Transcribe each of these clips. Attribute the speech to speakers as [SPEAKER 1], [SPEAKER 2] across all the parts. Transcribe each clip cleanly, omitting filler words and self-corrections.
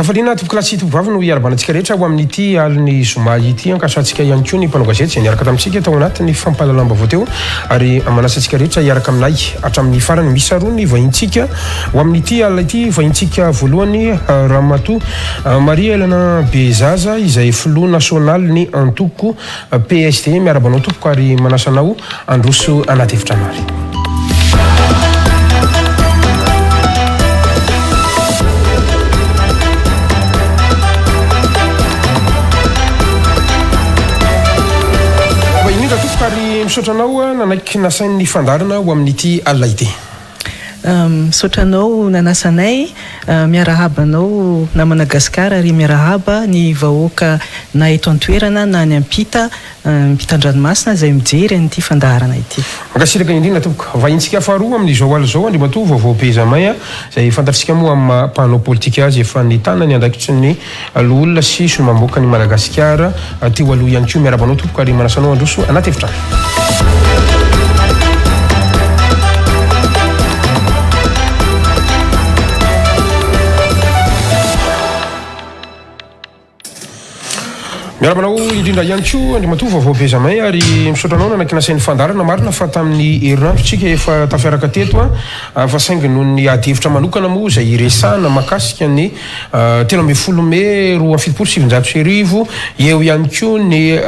[SPEAKER 1] Ampifaliana tompokolahy sy tompovavy no hiarahabana antsika rehetra ho amin'ity alin'ny zoma ity. Ankasitrahantsika ihany koa ny mpanao gazety izay niaraka tamintsika tao anatin'ny fampahalalam-baovao teo ary manasa antsika rehetra hiaraka aminay hatramin'ny farany. Miisa roa ny vahintsika ho amin'ity alina ity. Vahintsika voalohany Ramatoa Marie Helena Bezaza izay filoha nasionalin'ny antoko PSD. Miarahaba anao tompoko ary manasa anao Handroso anaty efitrano ary. Indrindra tompoko ary misaotra anao nanaiky nasain'ny fandaharana ho amin'ity alina ity.
[SPEAKER 2] Misaotra anao nanasa anay, miarahaba anao namana Gasikara ary miarahaba ny vahoaka na eto an-toerana na any am-pita ampitan-dranomasina izay mijery an'ity fandaharana ity.
[SPEAKER 1] Mankasitraka indrindra tompoko. Vahintsika faharoa amin'izao alina izao Andriamatoa Vaovao Benjamin izay fantatr'isika moa amin'ny maha mpanao politika azy efa nitana ny andraikitry ny loholona sy solombavambahoakan'i Madagasikara teo aloha ihany koa. Miarahaba anao tompoko ary manasa anao handroso anaty efitrano. Miarahaba anao indrindra ihany koa Andriamatoa Vaovao Benjamin ary misaotra anao nanaiky nasain'ny fandaharana. Marina fa tamin'ny herinandro tsika efa tafiaraka teto fa saingy noho ny ady hevitra manokana moa izay iresahana mahakasika ny 13 mey 1972 eo ihany koa ny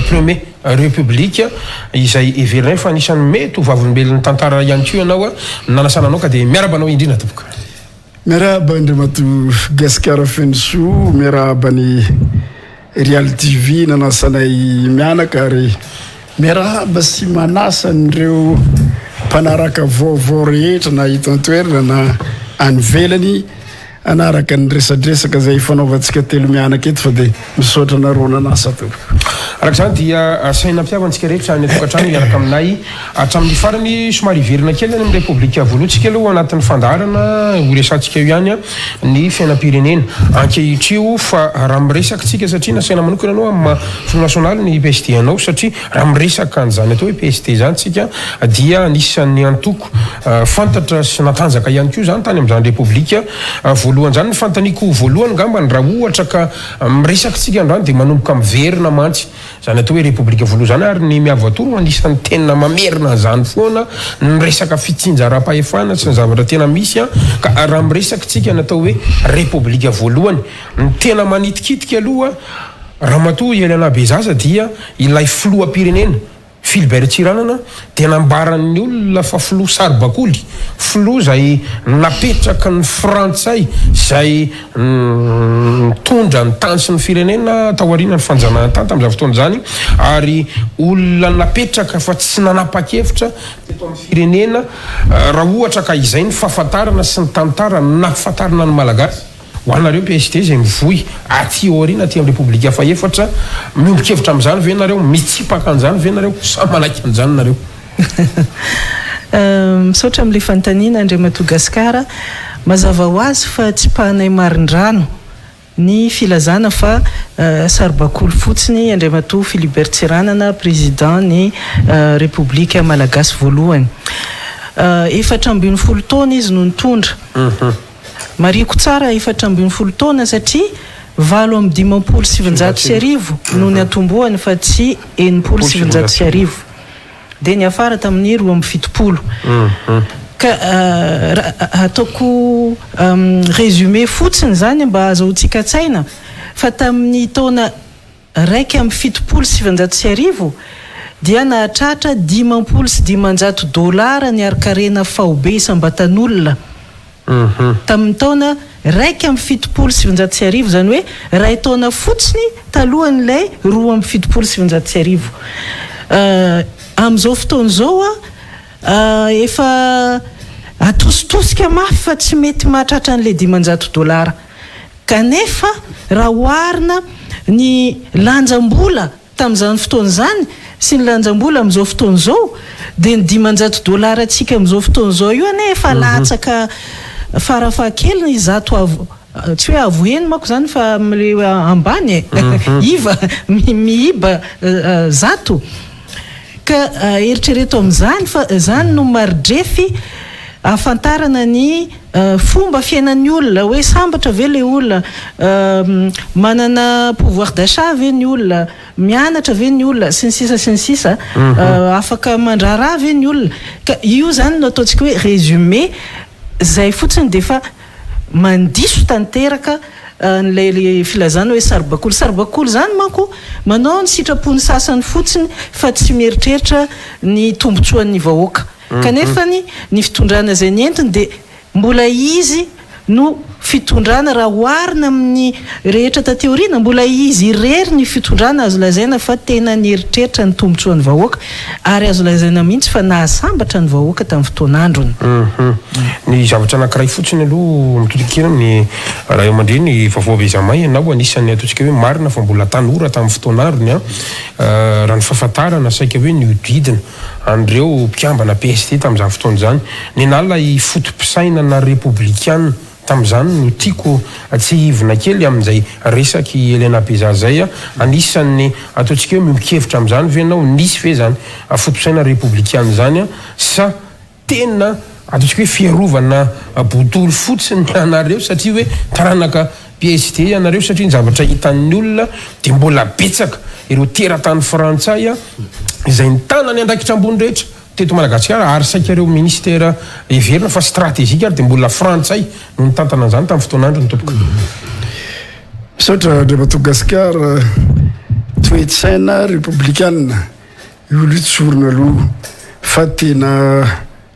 [SPEAKER 1] premier République izay heverinay fa anisan'ny mety ho vavolombelon'ny tantara ihany koa ianao nanasana anao ka dia miarahaba anao indrindra tompoko.
[SPEAKER 3] Miarahaba Andriamatoa Gasikara Fenosoa, miarahaba ny Real TV nanasa anay mianaka ary miarahaba sy manasa an'ireo mpanaraka vaovao rehetra na eto an-toerana na any ivelany hanaraka ny resadresaka izay ifanaovantsika telo mianaka eto fa dia misaotra anareo nanasa tompoko.
[SPEAKER 1] Araka izany dia asaina mpihavana antsika rehetra any an-tokantrano hiaraka aminay Hatramin'ny farany, somary hiverina kely any amin'ny Repoblika voalohany tsika aloha ao anatin'ny fandaharana, ho resahantsika eo ihany ny fiainam-pirenena ankehitrio fa raha miresaka tsika satria nasaina manokana ianao amin'ny maha filoha nasionaly ny PSD anao satria raha miresaka an'izany atao hoe PSD izany tsika dia anisan'ny antoko fantatra sy natanjaka ihany koa izany tany amin'izany Repoblika voalohany izany. Ny fanontaniako voalohany angambany raha ohatra ka miresaka tsika androany dia manomboka miverina mantsy Izany atao hoe Repoblika voalohany izany ary ny Miavoatoa no anisan'ny tena mamerina an'izany foana ny resaka fitsinjaram-pahefana sy ny zavatra tena misy ka raha miresaka isika ny atao hoe Repoblika voalohany ny tena manitikitika aloha Ramatoa Eliana Bezaza dia ilay filoham-pirenena Philbert Tsiranana dia nambaran'ny olona fa filoha saribakoly, filoha izay napetraky ny frantsay izay nitondra ny tany sy ny firenena taorian'ny fanjanahantany tamin'izany fotoana izany ary olona napetraka fa tsy nanapa-kevitra teto amin'ny firenena raha ohatra ka izay ny fahafantarana sy ny tantara nahafantarana ny Malagasy. Ho anareo PSD izay mivoy aty aoriana aty amin'ny Repoblika fahefatra, miombon-kevitra amin'izany ve nareo? Mitsipaka an'izany ve nareo? Sa manaiky an'izany nareo?
[SPEAKER 2] Misaotra amin'ilay fanontaniana Andriamatoa Gascar. Mazava ho azy fa tsipahanay marindrano ny filazana fa saribakoly fotsiny Andriamatoa Philibert Tsiranana Président ny Repoblika Malagasy voalohany. 14 taona izy no nitondra. Marihiko tsara 14 taona satria 1958 no niantombohany fa tsy 1960. Dia niafara tamin'ny 72. Ka raha ataoko résumé fotsiny izany mba ahazahoantsika an-tsaina fa tamin'ny taona 1971 dia nahatratra 550 dolara ny harin-karena faobe isam-batan'olona tamin'ny taona 1971, izany hoe iray taona fotsiny talohan'ilay 1972. Amin'izao fotoana izao, efa atositosika mafy fa tsy mety mahatratra an'ilay 500 dolara. Kanefa raha oharina ny lanjam-bola tamin'izany fotoana izany sy ny lanjam-bola amin'izao fotoana izao dia ny 500 dolarantsika amin'izao fotoana izao io anie efa latsaka farafahakeliny zato avo, tsy hoe avo heny manko izany fa amin'ilay ambany e, iva, miiba zato. Ka eritrereto amin'izany fa izany no maridrefy. ahafantarana ny fomba fiainan'ny olona, hoe sambatra ve ilay olona, manana pouvoir d'achat ve ny olona, mianatra ve ny olona, sy ny sisa sy ny sisa, afaka mandraharaha ve ny olona. Ka io izany no ataontsika hoe résumé, izay fotsiny dia efa mandiso tanteraka an'ilay filazana hoe saribakoly. Saribakoly izany manko manao ny sitrapon'ny sasany fotsiny fa tsy mieritreritra ny tombontsoan'ny vahoaka. Kanefany ny fitondrana izay nentiny dia mbola izy no fitondrana raha oharina amin'ny rehetra taty aoriana, mbola izy irery ny fitondrana azo lazaina fa tena nieritreritra ny tombontsoan'ny vahoaka ary azo lazaina mihitsy fa nahasambatra ny vahoaka tamin'ny fotoan'androny.
[SPEAKER 1] Ny zavatra anankiray fotsiny aloha mitodika kely amin'ny ray aman-dreny vaovao Bezamay, ianao anisan'ny ataontsika hoe marina fa mbola tanora tamin'ny fotoan'androny an, raha ny fahafantarana saika hoe nihodidina an'ireo mpikambana PSD tamin'izany fotoana izany. Nenà ilay foto-pisainana repoblikana tamin'izany no tiako tsiahivina kely amin'izay resak'i Elena Beza izay. Anisan'ny ataontsika hoe miombon-kevitra amin'izany ve ianao? Nisy ve izany foto-pisainana repoblikana izany sa tena ataontsika hoe fiarovana bontolo fotsiny anareo satria hoe taranaka PSD ianareo satria ny zavatra hitan'ny olona dia mbola betsaka ireo teratany frantsay izay nitana ny andraikitra ambony rehetra teto Madagasikara ary saika ireo ministera heverina fa stratejika ary dia mbola frantsay no nitantana an'izany tamin'ny fotoan'androny tompoko.
[SPEAKER 3] Misaotra Andriamatoa Gasikara, toe-tsaina repoblikana. Io aloha tsorina aloha fa tena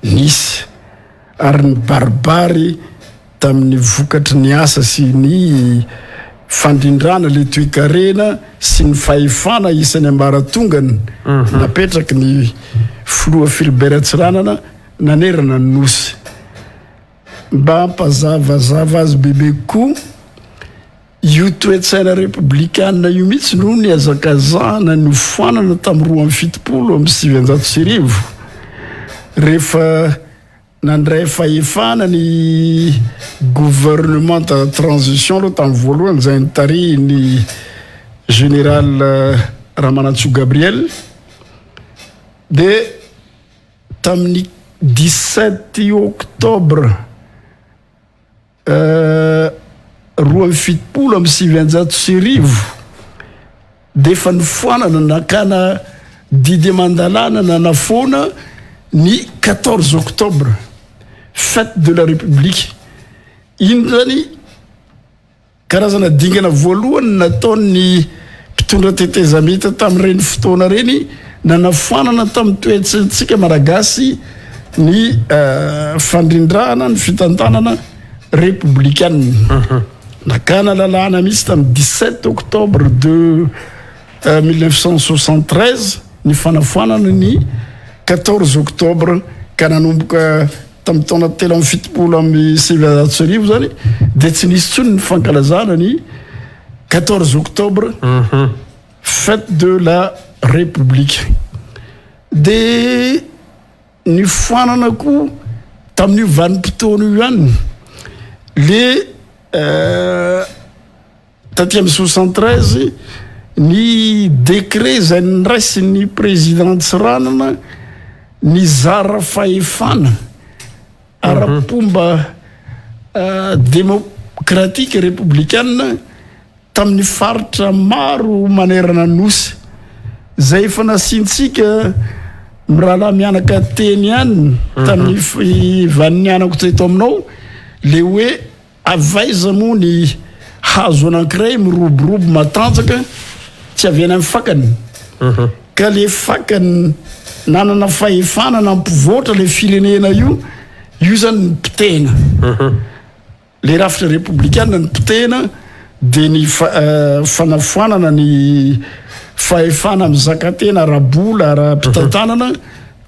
[SPEAKER 3] nisy ary nibaribary tamin'ny vokatry ny asa sy ny fandrindrana le toekarena sy ny fahefana isan'ny ambaratongany napetraky ny filoha Philbert Tsiranana nanerana ny nosy. Mba hampazavazava azy bebe kokoa, Io toe-tsaina repoblikana io mihitsy no nihazakazahana nofoanana tamin'ny 1972, rehefa nandray fahefana ny gouvernemanta transition aloha tamin'ny voalohany izay notarihin'ny général Ramanantsoa Gabriel, dia tamin'ny 17 octobre 1972 dia efa nofoanana nakana didy aman-dalàna nanafoana ny 14 octobre, fête de la république. Iny zany Karazana dingana voalohany nataon'ny mpitondra tetezamita tamin'ireny fotoana ireny nanafoanana tamin'ny toe-tsaintsika Malagasy ny fandrindrana ny fitantanana repoblikanina. Nakana lalàna mihitsy tamin'ny 17 octobre de 1973 ny fanafoanana ny 14 octobre ka nanomboka Tamin'ny taona 1973 zany dia tsy nisy intsony ny fankalazana ny 14 octobre, fête de la république. Dia nifoanana koa tamin'io vanim-potoana io ihany le Taty amin'ny 73, ny décret izay noraisin'ny président Tsiranana nizara fahefana ara-pomba démocratique républicaine tamin'ny faritra maro manerana ny Nosy, izay efa nasiantsika mirahalahy mianaka teny ihany tamin'ny vaninianako teto aminao, le hoe Avy aiza moa ny hazo anankiray miroborobo matanjaka tsy avy any amin'ny fakany? Ka le fakany nanana fahefana nampivoatra le firenena io, io zany ny potehina. Le rafitra repoblikana ny potehina de ny fanafoanana ny fahefana mizakatena ara-bola, ara-pitantanana.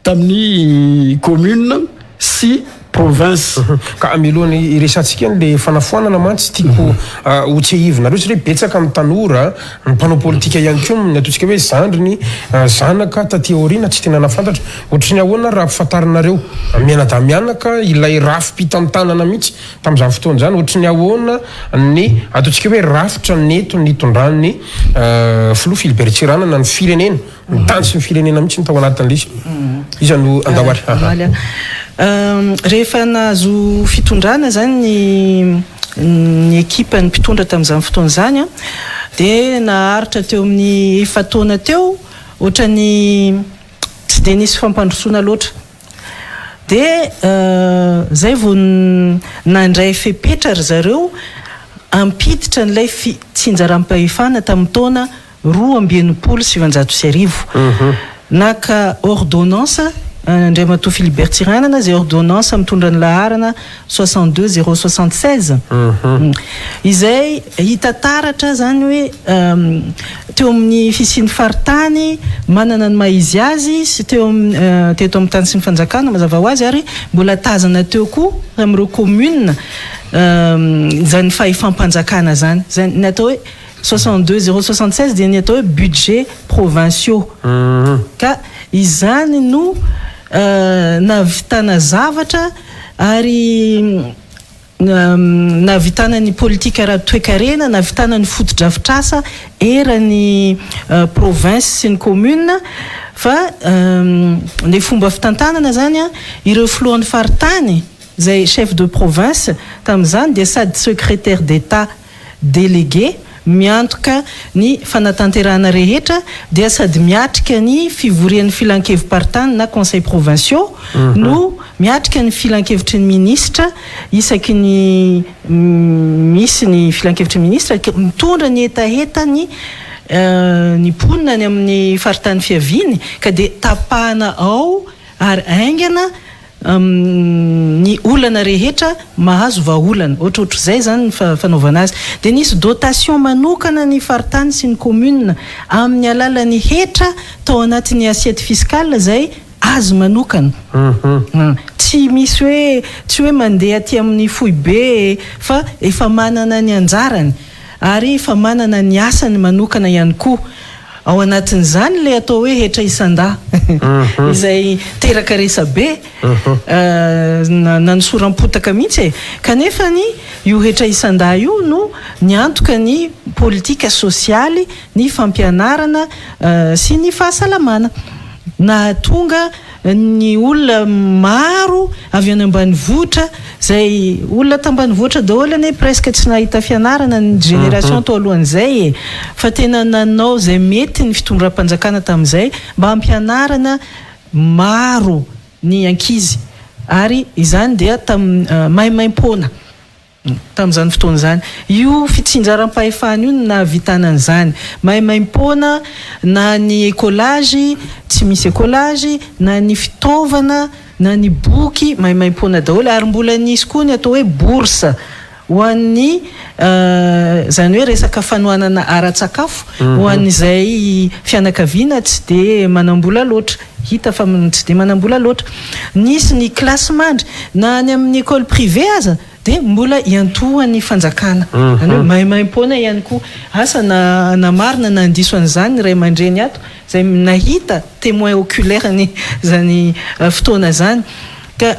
[SPEAKER 3] Tamin'ny commune sy province.
[SPEAKER 1] Ka mialohan'ny hiresahantsika an'le fanafoanana mantsy tiako ho tsiahivinareo satria betsaka amin'ny tanora, ny mpanao politika ihany koa ny ataontsika hoe zandriny, zanaka taty aoriana tsy tena nahafantatra. Ohatry ny ahoana raha ampifantarinareo mianadahy mianaka ilay rafi-pitantanana mihitsy tamin'izany fotoana izany, ohatry ny ahoana ny ataontsika hoe rafitra nety nitondran'ny filoha Philibert Tsiranana ny firenena. Ny tany sy ny firenena mihitsy no tao anatin'ilay izy. Iza no andao ary?
[SPEAKER 2] Hamaly aho. Rehefa nahazo fitondrana izany ny ny ekipan'ny mpitondra tamin'izany fotoana izany dia naharitra teo amin'ny efa-taona teo ohatran'ny tsy dia nisy fampandrosoana loatra. Dia izay vao nandray fepetra ry zareo hampiditra an'ilay fitsinjaram-pahefana tamin'ny taona 1962. Naka ordonnance Andriamatoa Philibert Tsiranana izay ordonnance mitondra ny laharana 62 076 izay hita taratra izany hoe teo amin'ny fisian'ny faritany manana ny maha izy azy sy teo amin'ny teto amin'ny tany sy ny fanjakana mazava ho azy ary mbola tazana teo koa amin'ireo commune izany fahefam-panjakana izany, izany ny atao hoe 62 076 dia ny atao hoe budget provinciaux ka izany no nahavitana zavatra ary nahavitana ny politika ara-toekarena, nahavitana ny fotodrafitrasa eran'ny province sy ny commune fa ny fomba fitantanana izany ireo filohan'ny faritany izay chef de province tamin'izany dia sady secrétaire d'Etat Délégué miantoka ny fanatanterahana rehetra dia sady miatrika ny fivorian'ny filankevi-paritany na conseil provinciaux no miatrika ny filankevitry ny minisitra isaky ny misy ny filankevitry ny minisitra mitondra ny hetahetany ny mponina any amin'ny faritany fiaviany ka dia tapahana ao ary haingana ny olana rehetra mahazo vahaolana, ohatrohatr'izay izany ny fanaovana azy. Dia nisy dotation manokana ny faritany sy ny commune amin'ny alalan'ny hetra tao anatin'ny assiette fiscale izay azy manokana. Tsy misy hoe, tsy hoe mandeha aty amin'ny foibe fa efa manana ny anjarany ary efa manana ny asany manokana ihany koa. Ao anatin'izany ilay atao hoe hetra isan-dahy izay teraka resabe nanosoram-potaka mihitsy e! Kanefa ny io hetra isan-dahy io no niantoka ny politika sosialy, ny fampianarana sy ny fahasalamana. Nahatonga ny olona maro avy any ambanivohitra izay olona tambanivohitra daholo anie presque tsy nahita fianarana ny génération tao alohan'izay e! Fa tena nanao izay mety ny fitondram-panjakana tamin'izay mba hampianarana maro ny ankizy ary izany dia tamin'ny maimaimpoana. Tamin'izany fotoana izany. Io fitsinjaram-pahefana io no nahavitana an'izany. Maimaimpoana na ny écolage, tsy misy écolage, na ny fitaovana, na ny boky, maimaimpoana daholo. Ary mbola nisy koa ny atao hoe bourse ho an'ny, izany hoe resaka fanohanana ara-tsakafo ho an'izay fianakaviana tsy dia manam-bola loatra. Hita fa tsy dia manam-bola loatra. Nisy ny kilasimandry, na any amin'ny école privée aza dia mbola iantohan'ny fanjakana. Izany hoe maimaimpoana ihany koa. Asa na hanamarina na handiso an'izany ny ray aman-dreny ato izay nahita, témoin oculaire ny izany fotoana izany. Ka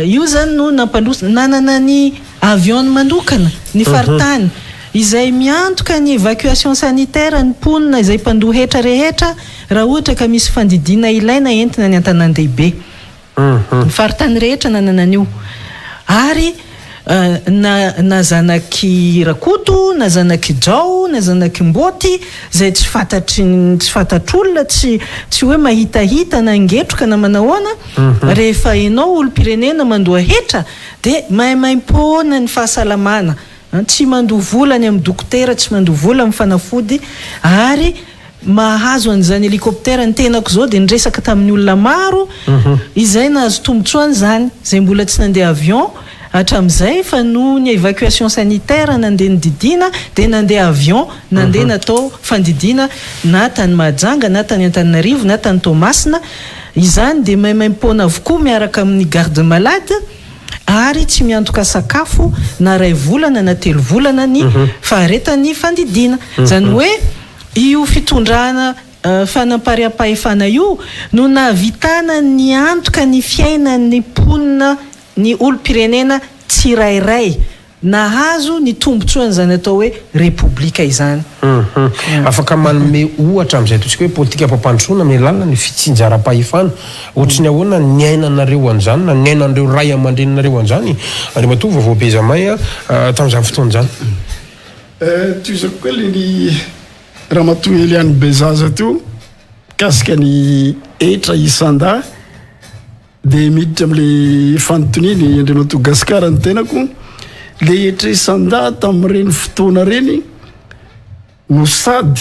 [SPEAKER 2] io izany no nampandroso, nanana ny avion-ny manokana ny faritany izay miantoka ny évacuation sanitaire ny mponina izay mpandoa hetra rehetra Raha ohatra ka misy fandidiana ilaina entina any an-tanàn-dehibe. Ny faritany rehetra nanana an'io. Ary na na zanak'i Rakoto, na zanak'i Jao, na zanak'i Mboty, izay tsy fantatry ny tsy fantatr'olona, tsy tsy hoe mahitahita na ngetroka na manahoana, rehefa ianao olom-pirenena mandoa hetra dia maimaimpoana ny fahasalamana. Tsy mandoa vola any amin'ny dokotera, tsy mandoa vola amin'ny fanafody ary mahazo an'izany hélicoptère, ny tenako izao dia niresaka tamin'ny olona maro izay nahazo tombotsoa an'izany, izay mbola tsy nandeha avion hatramin'izay fa noho ny évacuation sanitaire nandeha nodidiana dia nandeha avion, nandeha natao fandidiana na tany Mahajanga na tany Antananarivo na tany Toamasina, izany dia maimaimpoana avokoa miaraka amin'ny garde malade ary tsy miantoka sakafo na iray volana na telo volana ny faharetan'ny fandidiana, izany hoe Io fitondrana fanampariam-pahefana io no nahavitana niantoka ny fiainan'ny mponina, ny olom-pirenena tsirairay. nahazo ny tombontsoan'izany atao hoe Repoblika izany.
[SPEAKER 1] Afaka manome ohatra amin'izay ataontsika hoe politikam-pampandrosoana amin'ny alalan'ny fitsinjaram-pahefana. Ohatry ny ahoana ny niainanareo an'izany na niainan'ireo ray aman-dreninareo an'izany, Andriamatoa Vaovao Benjamin, tamin'izany fotoana izany?
[SPEAKER 3] Tohizako kely ny Ramatoa Eliane Bezaza teo mikasika ny hetra isan-dahy. Dia miditra amin'ilay fanontoniany Andriamatoa Gascar ny tenako, ilay hetra isan-dahy tamin'ireny fotoana ireny no sady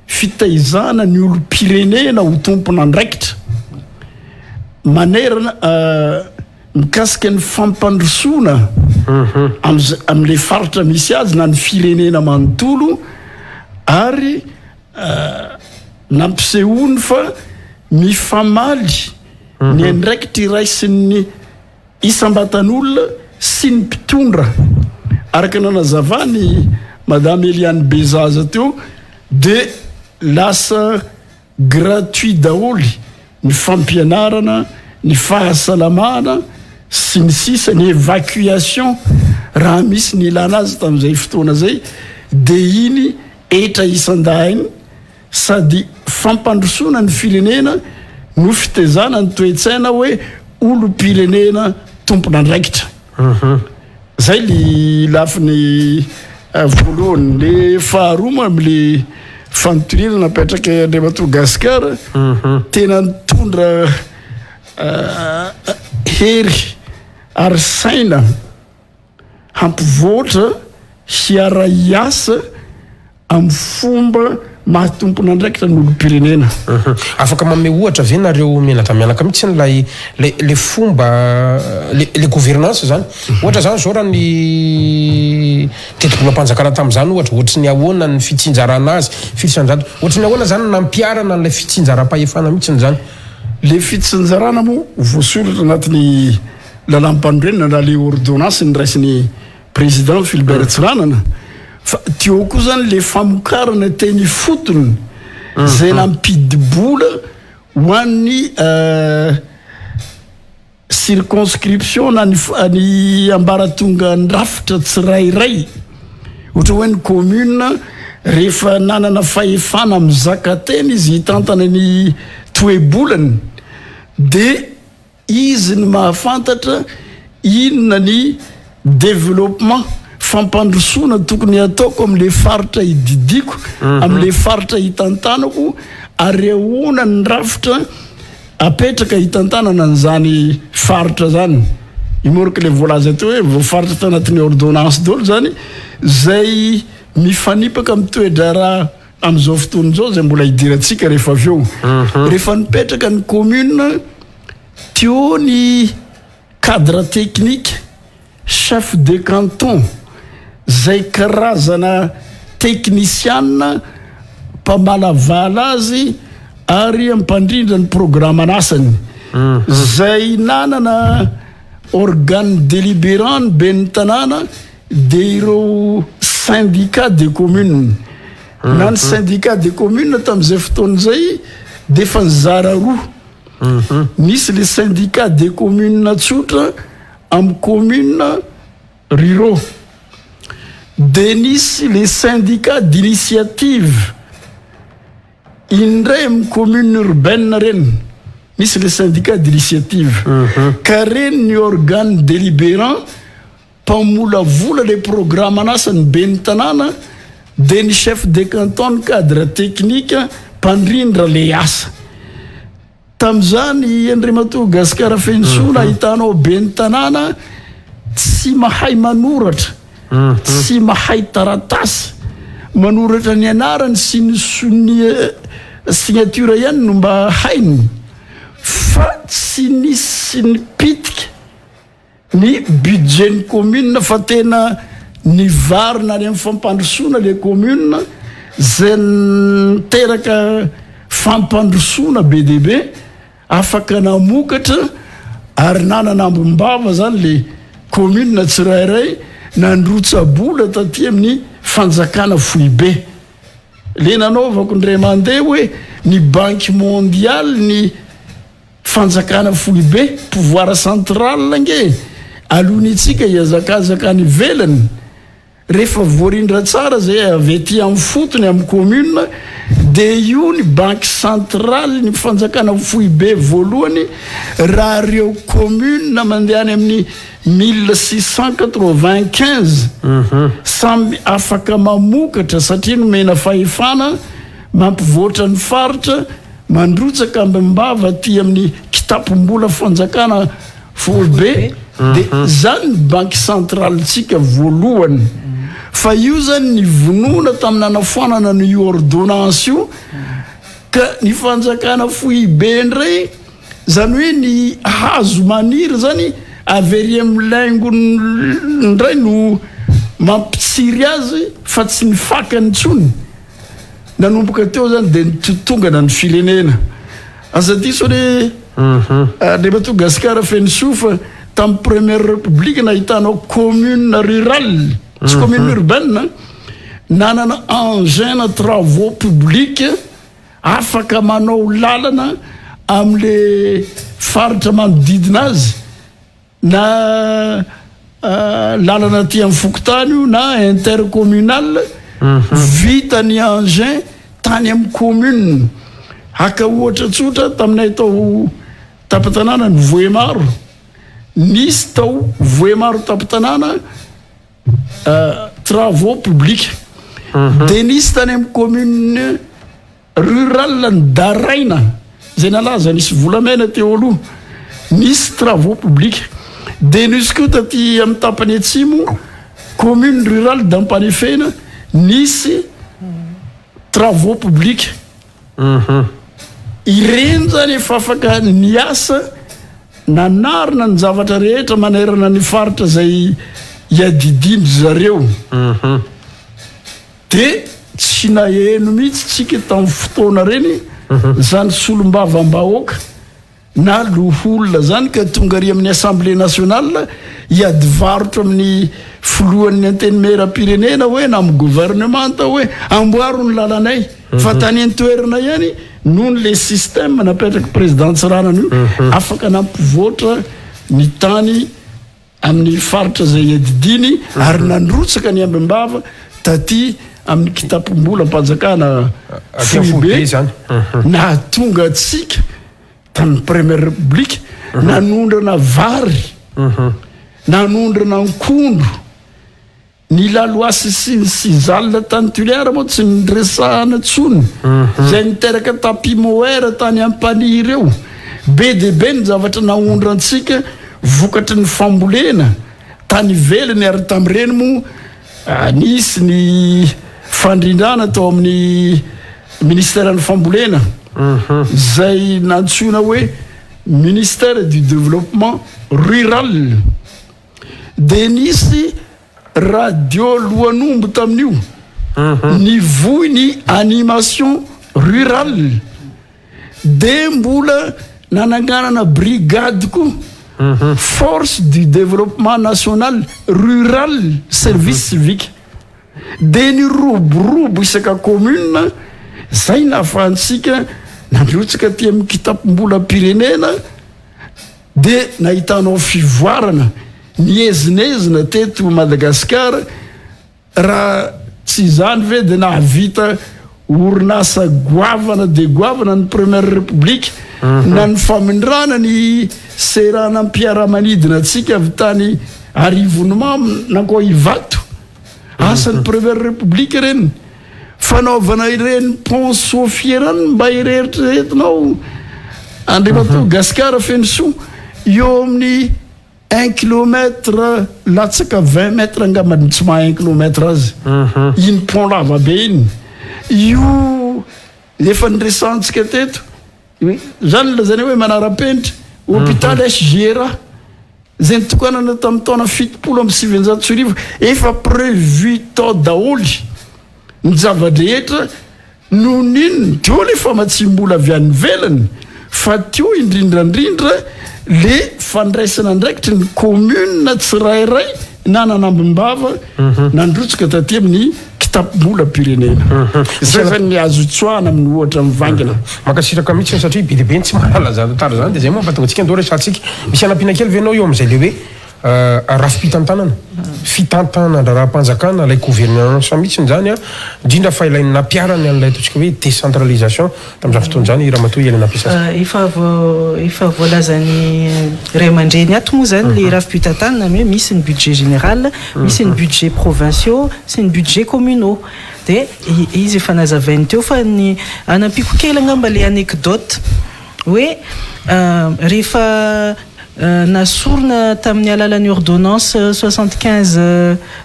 [SPEAKER 3] fitaizana ny olom-pirenena ho tompon'andraikitra manerana mikasika ny fampandrosoana amin'ilay faritra misy azy na ny firenena manontolo ary nampisehoany fa mifamaly ny andraikitra iraisin'ny isam-batan'olona sy ny mpitondra. Araka ny nanazavan'i Madame Eliane Bezaza teo dia lasa gratuit daholo ny fampianarana, ny fahasalamana sy ny sisa, ny évacuation raha misy ny ilana azy tamin'izay fotoana izay dia iny hetra isan-dahiny Sady fampandrosoana ny firenena no fitezana ny toe-tsaina hoe olom-pirenena tompon'andraikitra. Zay le lafiny voalohany. Le faharoa moa amle fanontaniana napetraka Andriamatoa Gascar, tena nitondra hery ary saina hampivoatra hiara-hiasa amin'ny fomba maha tompon'andraikitra ny olom-pirenena.
[SPEAKER 1] Afaka manome ohatra ve nareo mianadahy mianaka mihitsy ilay ilay ilay fomba le le gouvernance zany? Ohatra zany zao raha ny tetibolam-panjakana tamin'izany ohatra, ohatry ny ahoana ny fitsinjarana azy, firy isan-jato, ohatry ny ahoana zany ny nampiharana an'ilay fitsinjaram-pahefana mihitsiny zany?
[SPEAKER 3] Le fitsinjarana moa voasoratra anatin'ny lalàm-panorenana na le ordonnance noraisin'ny Président Philbert Tsiranana fa teo koa zany le famokarana teny ifotony zay nampidi-bola ho an'ny circonscription na ny ny ambaratongan-drafitra tsirairay ohatra hoe ny commune rehefa nanana fahefana mizaka tena izy hitantana ny toe-bolany de Izy no mahafantatra inona ny développement, fampandrosoana tokony hataoko amin'ilay faritra ididiako, amin'ilay faritra itantanako ary ahoana ny rafitra apetraka hitantanana an'izany faritra izany. Imoriko ilay voalaza teo hoe voafaritra tanatin'ny ordonnance daholo izany izay mifanipaka amin'ny toe-draharaha amin'izao fotoana izao izay mbola hidirantsika rehefa avy eo. Rehefa nipetraka ny commune teo ny cadre technique, chef de canton, izay karazana teknisiana mpamalavala azy ary mpandrindra ny programan'asany, izay nanana organe délibérant ny ben'ny tanàna dia ireo syndicat des communes na ny syndicat des communes tamin'izay fotoana izay dia efa nizara roa nisy le syndicat des communes tsotra amin'ny commune ruraux dia nisy le syndicat d'initiative indray amin'ny commune urbaine reny misy le syndicat d'initiative ka reny ny organe délibérant Mpamolavola le programan'asa ny ben'ny tanàna dia ny chef de canton ny cadre technique mpandrindra le asa. Tamin'izany Andriamatoa Gascar Fenosoa nahitanao ben'ny tanàna tsy mahay manoratra, tsy mahay taratasy, manoratra ny anarany sy ny sonia signature ihany no mba hainy fa tsy nisy nipitika. Ny budget ny commune fa tena nivarina any amin'ny fampandrosoana le commune zay niteraka fampandrosoana be dia be afaka namokatra ary nanana ambim-bava zany le commune tsirairay nandrotsa-bola taty amin'ny fanjakana foibe le nanaovako indray mandeha hoe ny banque mondiale ny Fanjakana foibe, pouvoir central, ange aloha ny antsika hihazakazaka any ivelany. Rehefa voarindra tsara izay avy aty amin'ny fotony amin'ny commune dia io ny banque centrale ny fanjakana foibe voalohany raha ireo commune mandeha any amin'ny 1695 samy afaka mamokatra satria nomena fahefana mampivoatra ny faritra mandrotsaka ambim-bava aty amin'ny kitapom-bola fanjakana Foibe de zany ny banky centrale tsika voalohany fa io zany ny vonoana tamin'ny nanafoanana ny io ordonnance io ka ny fanjakana foibe ndray zany hoe ny hazo maniry zany avy ery amin'ny laingony ndray no mampitsiry azy fa tsy ny fakany intsony. Nanomboka teo zany dia nitotongana ny firenena. Aza diso anie Andriamatoa Gasikara Fenosoa fa tamin'ny première république nahitanao commune rurale, tsy commune urbaine, nanana engin na travaux publics afaka manao lalana amin'le faritra manodidina azy. Na lalana aty amin'ny fokontany io na intercommunal, vita ny engin tany amin'ny commune. Haka ohatra tsotra taminay tao tampon-tanàna ny Vohemaro, nisy tao Vohemaro tampon-tanàna travaux publics, dia nisy tany amin'ny commune Rural ny Daraina izay nalaza nisy volamena teo aloha, nisy travaux publics. Dia nisy koa taty amin'ny tapany atsimo, commune rurale d'Ampanefena, nisy travaux publics. Ireny zany efa afaka niasa nanarina ny zavatra rehetra manerana ny faritra izay iadidian-dry zareo. Dia tsy naheno mihitsy tsika tamin'ny fotoana ireny izany solombavambahoaka na loholona izany ka tonga ary amin'ny Assemblée nationale hiady varotra amin'ny filohan'ny antenimierampirenena hoe na amin'ny gouvernemanta hoe amboaro ny lalanay fa tany an-toerana ihany noho ny le système napetraky président Tsiranana io afaka nampivoatra ny tany amin'ny faritra izay iadidiany ary nandrotsaka ny ambim-bava taty amin'ny kitapom-bolam-panjakana foibe nahatonga antsika tamin'ny première république nanondrana vary, nanondrana ankondro. Ny la loi sy ny Sisal tany Toliara moa tsy niresahana intsony, izay niteraka tapis mohair tany Ampanihy ireo. Be dia be ny zavatra naondrantsika vokatry ny fambolena tany ivelany ary tamin'ireny moa nisy ny fandrindrana tao amin'ny ministeran'ny fambolena izay nantsoina hoe ministère du développement rural. Dia nisy radio lohan'omby tamin'io, nivoy ny animation rurale. Dia mbola nananganana brigade koa, force du développement national rural service civique. Dia niroborobo isaka commune, izay nahafahantsika nandrotsaka aty amin'ny kitapom-bolam-pirenena. Dia nahitanao fivoarana niezinezina teto Madagasikara, raha tsy izany ve dia nahavita orinasa goavana dia goavana ny première république na ny famindrana ny seranam-piaramanidina antsika avy tany Arivonimamo nankao Ivato, asan'ny première république ireny. Fanaovana ireny pont Sofia ireny mba ereritreretinao Andriamatoa Gasikara Fenosoa eo amin'ny un kilomètre latsaka vingt mètres angamba ny tsy maha un kilomètre azy iny pont lava be iny io efa niresahantsika teto zany lazaina hoe manara-penitra hôpital SGRA izay nitokanana tamin'ny taona 1970, efa prévu tao daholo ny zava-drehetra noho ny inona? Teo le famatsiam-bola avy any ivelany fa teo indrindra indrindra le fandraisana andraikitry ny commune tsirairay nanana ambim-bava nandrotsaka taty amin'ny kitapom-bolam-pirenena. Izay zany ny azo tsoahana amin'ny ohatra mivaingana.
[SPEAKER 1] Mankasitraka mihitsy satria be dia be ny tsy mahalala izany tantara izany dia izay moa mampatonga antsika andao resahantsika. Misy hanampiana kely ve ianao eo amin'izay le hoe. Rafi-pitantanana, fitantanan-draharaham-panjakana, ilay gouvernance mihitsy izany an, indrindra fa ilay nampiharany an'ilay ataontsika hoe décentralisation tamin'izany fotoana izany Ramatoa Helena Pisasa.
[SPEAKER 2] Efa efa voalazan'ny ray aman-dreny ato moa izany ilay rafi-pitantanana hoe misy ny budget général, misy ny budget provinciaux sy ny budget communaux. Dia izy efa nazavainy teo fa ny anampiako kely angamba ilay anecdote hoe rehefa nasorina tamin'ny alalan'ny ordonnance 75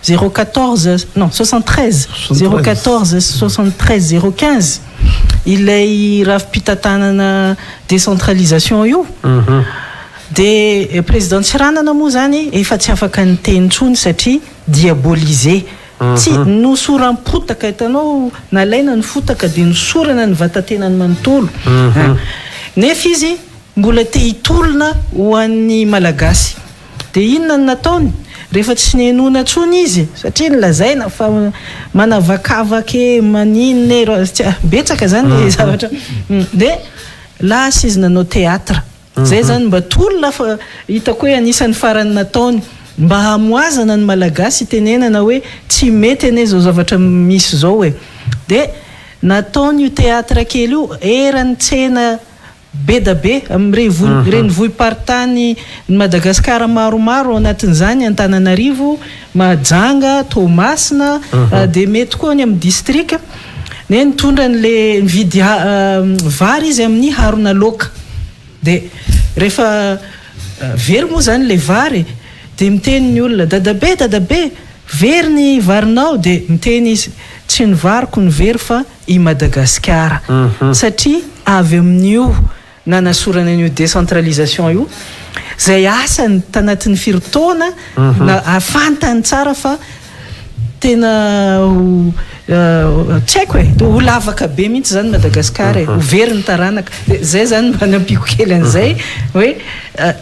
[SPEAKER 2] 014 non 73 014 sy 73 015 ilay rafi-pitantanana décentralisation io dia président Tsiranana moa zany efa tsy afaka niteny intsony satria diabolisé tsy nosoram-potaka hitanao nalaina ny fotaka dia nosorana ny vatatenany manontolo nefa izy Mbola te hitolona ho an'ny Malagasy. Dia inona no nataony? Rehefa tsy nihenoana intsony izy, satria nolazaina fa manavakavaka e, maninona e, tsy betsaka izany ny zavatra, dia lasa izy nanao théâtre. Izay izany mba tolona fa hitako hoe anisan'ny farany nataony mba hamoazana ny Malagasy hitenenana hoe tsy mety anie izao zavatra misy izao e. Dia nataony io théâtre kely io eran'ny tsena Be da be amin'ny renivohi-paritany ny Madagasikara maromaro ao anatin'izany Antananarivo, Mahajanga, Toamasina, dia mety koa any amin'ny distrika. Dia nitondra an'ilay nividy vary izy amin'ny harona laoka. Dia rehefa very moa izany ilay vary dia miteny ny olona, dadabe, dadabe, very ny varinao. Dia miteny izy, tsy ny variko no very fa i Madagasikara satria avy amin'io nanasorana an'io décentralisation io izay asany tanatin'ny firy taona na fantany tsara fa tena ho tsy haiko e, ho lavaka be mihitsy izany Madagasikara e, ho very ny taranaka. Dia izay izany mba nampiako kely an'izay hoe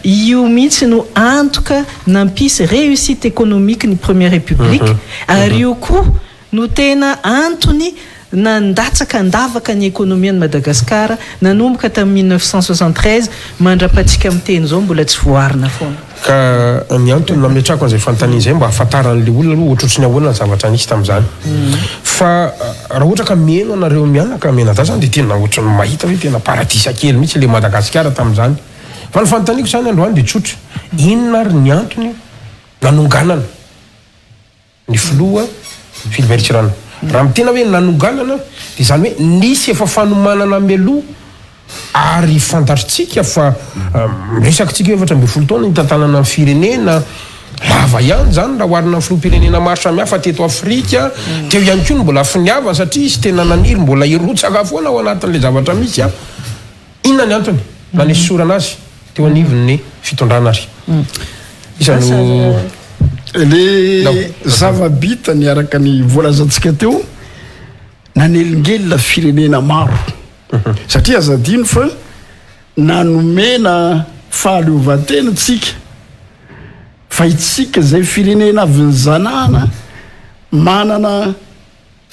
[SPEAKER 2] io mihitsy no antoka nampisy réussite économique ny première république ary io koa no tena antony nandatsaka an-davaka ny ekonomian'i Madagasikara nanomboka tamin'ny 1973 mandra-patsika miteny izao mbola tsy voaarina foana.
[SPEAKER 1] Ka ny antony nametrahako an'izay fanontaniana izay mba hahafantaran'ilay olona aloha ohatrohatry ny ahoana ny zavatra nisy tamin'izany. Fa raha ohatra ka miheno anareo mianaka mianadahy izany dia tena ohatry ny mahita hoe tena paradisa kely mihitsy ilay Madagasikara tamin'izany. Fa ny fanontaniako izany androany dia tsotra, inona ary ny antony nanonganana ny filoha Philibert Tsiranana. Raha mitena hoe nanonganana dia izany hoe nisy efa fanomanana mialoha ary fantatritsika fa miresaka tsika hoe 14 taona nitantanana ny firenena, lava ihany izany raha oharina amin'ny filoham-pirenena maro samihafa teto Afrika, teo ihany koa ny mbola finiavana satria izy tena naniry mbola hirotsaka foana ao anatin'ilay zavatra misy. Inona ny antony nanesorana azy teo anivon'ny fitondrana ary iza no
[SPEAKER 3] Le zava-bita niaraka ny voalazantsika teo nanelingelina firenena maro satria aza adino fa nanomena fahaleovantena tsika fa itsika zay firenena avy ny zanahana manana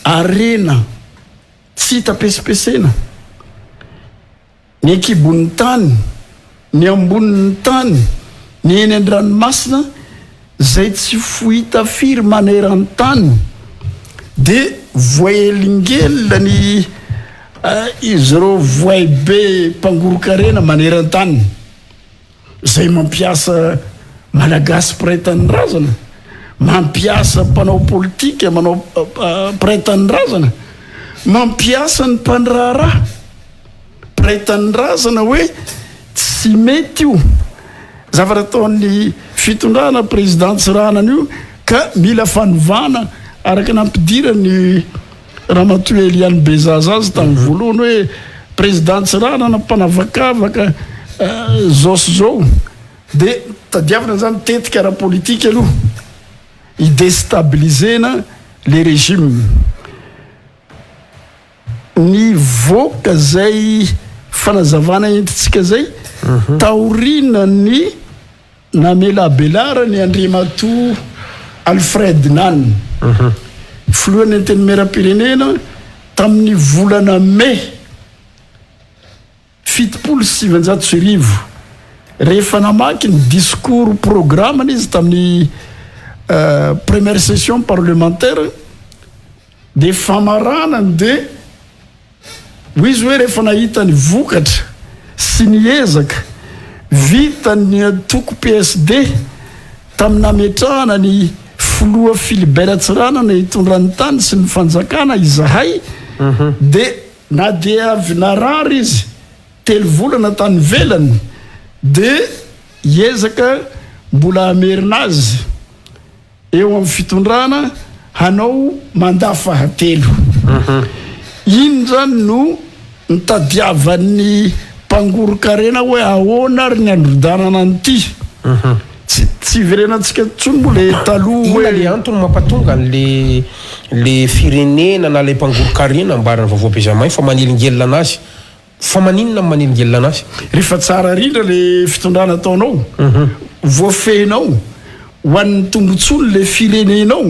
[SPEAKER 3] arena Tsy hita pesipesena. Ny ankibon'ny tany, ny ambonin'ny tany, ny eny an-dranomasina izay tsy fohita firy maneran-tany dia voahelingelina ny izy ireo voay be mpangoron-karena maneran-tany. Izay mampiasa Malagasy mpiray tanindrazana, mampiasa mpanao politika manao mpiray tanindrazana, mampiasa ny mpandraharaha mpiray tanindrazana hoe tsy mety io zavatra ataon'ny fitondrana président Tsiranana io ka mila fanovana araka nampidirany Ramatoa Eliane Bezaza azy tamin'ny voalohany hoe président Tsiranana mpanavakavaka zao sy zao dia tadiavina zany tetika ara-politika aloha hi-destabiliser-na le régime. Nivoaka zay fanazavana entintsika zay taorian'ny Namelabelarany Andriamatoa Alfred Nane, filohan'ny Antenimierampirenena tamin'ny volana mey 1970. Rehefa namaky ny discours programme-ny izy tamin'ny première session parlementaire dia famaranany dia hoy izy hoe rehefa nahita ny vokatra sy ny ezaka vitan'ny antoko PSD tamin'ny nametrahana ny filoha Philibert Tsiranana hitondra ny tany sy ny fanjakana izahay dia na dia avy narary izy Telo volana tany ivelany dia hiezaka mbola hamerina azy eo amin'ny fitondrana hanao mandat fahatelo. Iny izany no nitadiavan'ny mpangoron-karena hoe ahoana ary ny handrodanana an'ity. Tsy tsy hiverenantsika intsony moa le taloha hoe.
[SPEAKER 1] Inona le antony mampatonga an'le le firenena na le mpangoron-karena ambaran'ny vaovao Benjamin fa manelingelina anazy? Fa maninona no manelingelina anazy?
[SPEAKER 3] Rehefa tsara rindra le fitondrana ataonao, voafehinao ho an'ny tombotsoany le firenenao,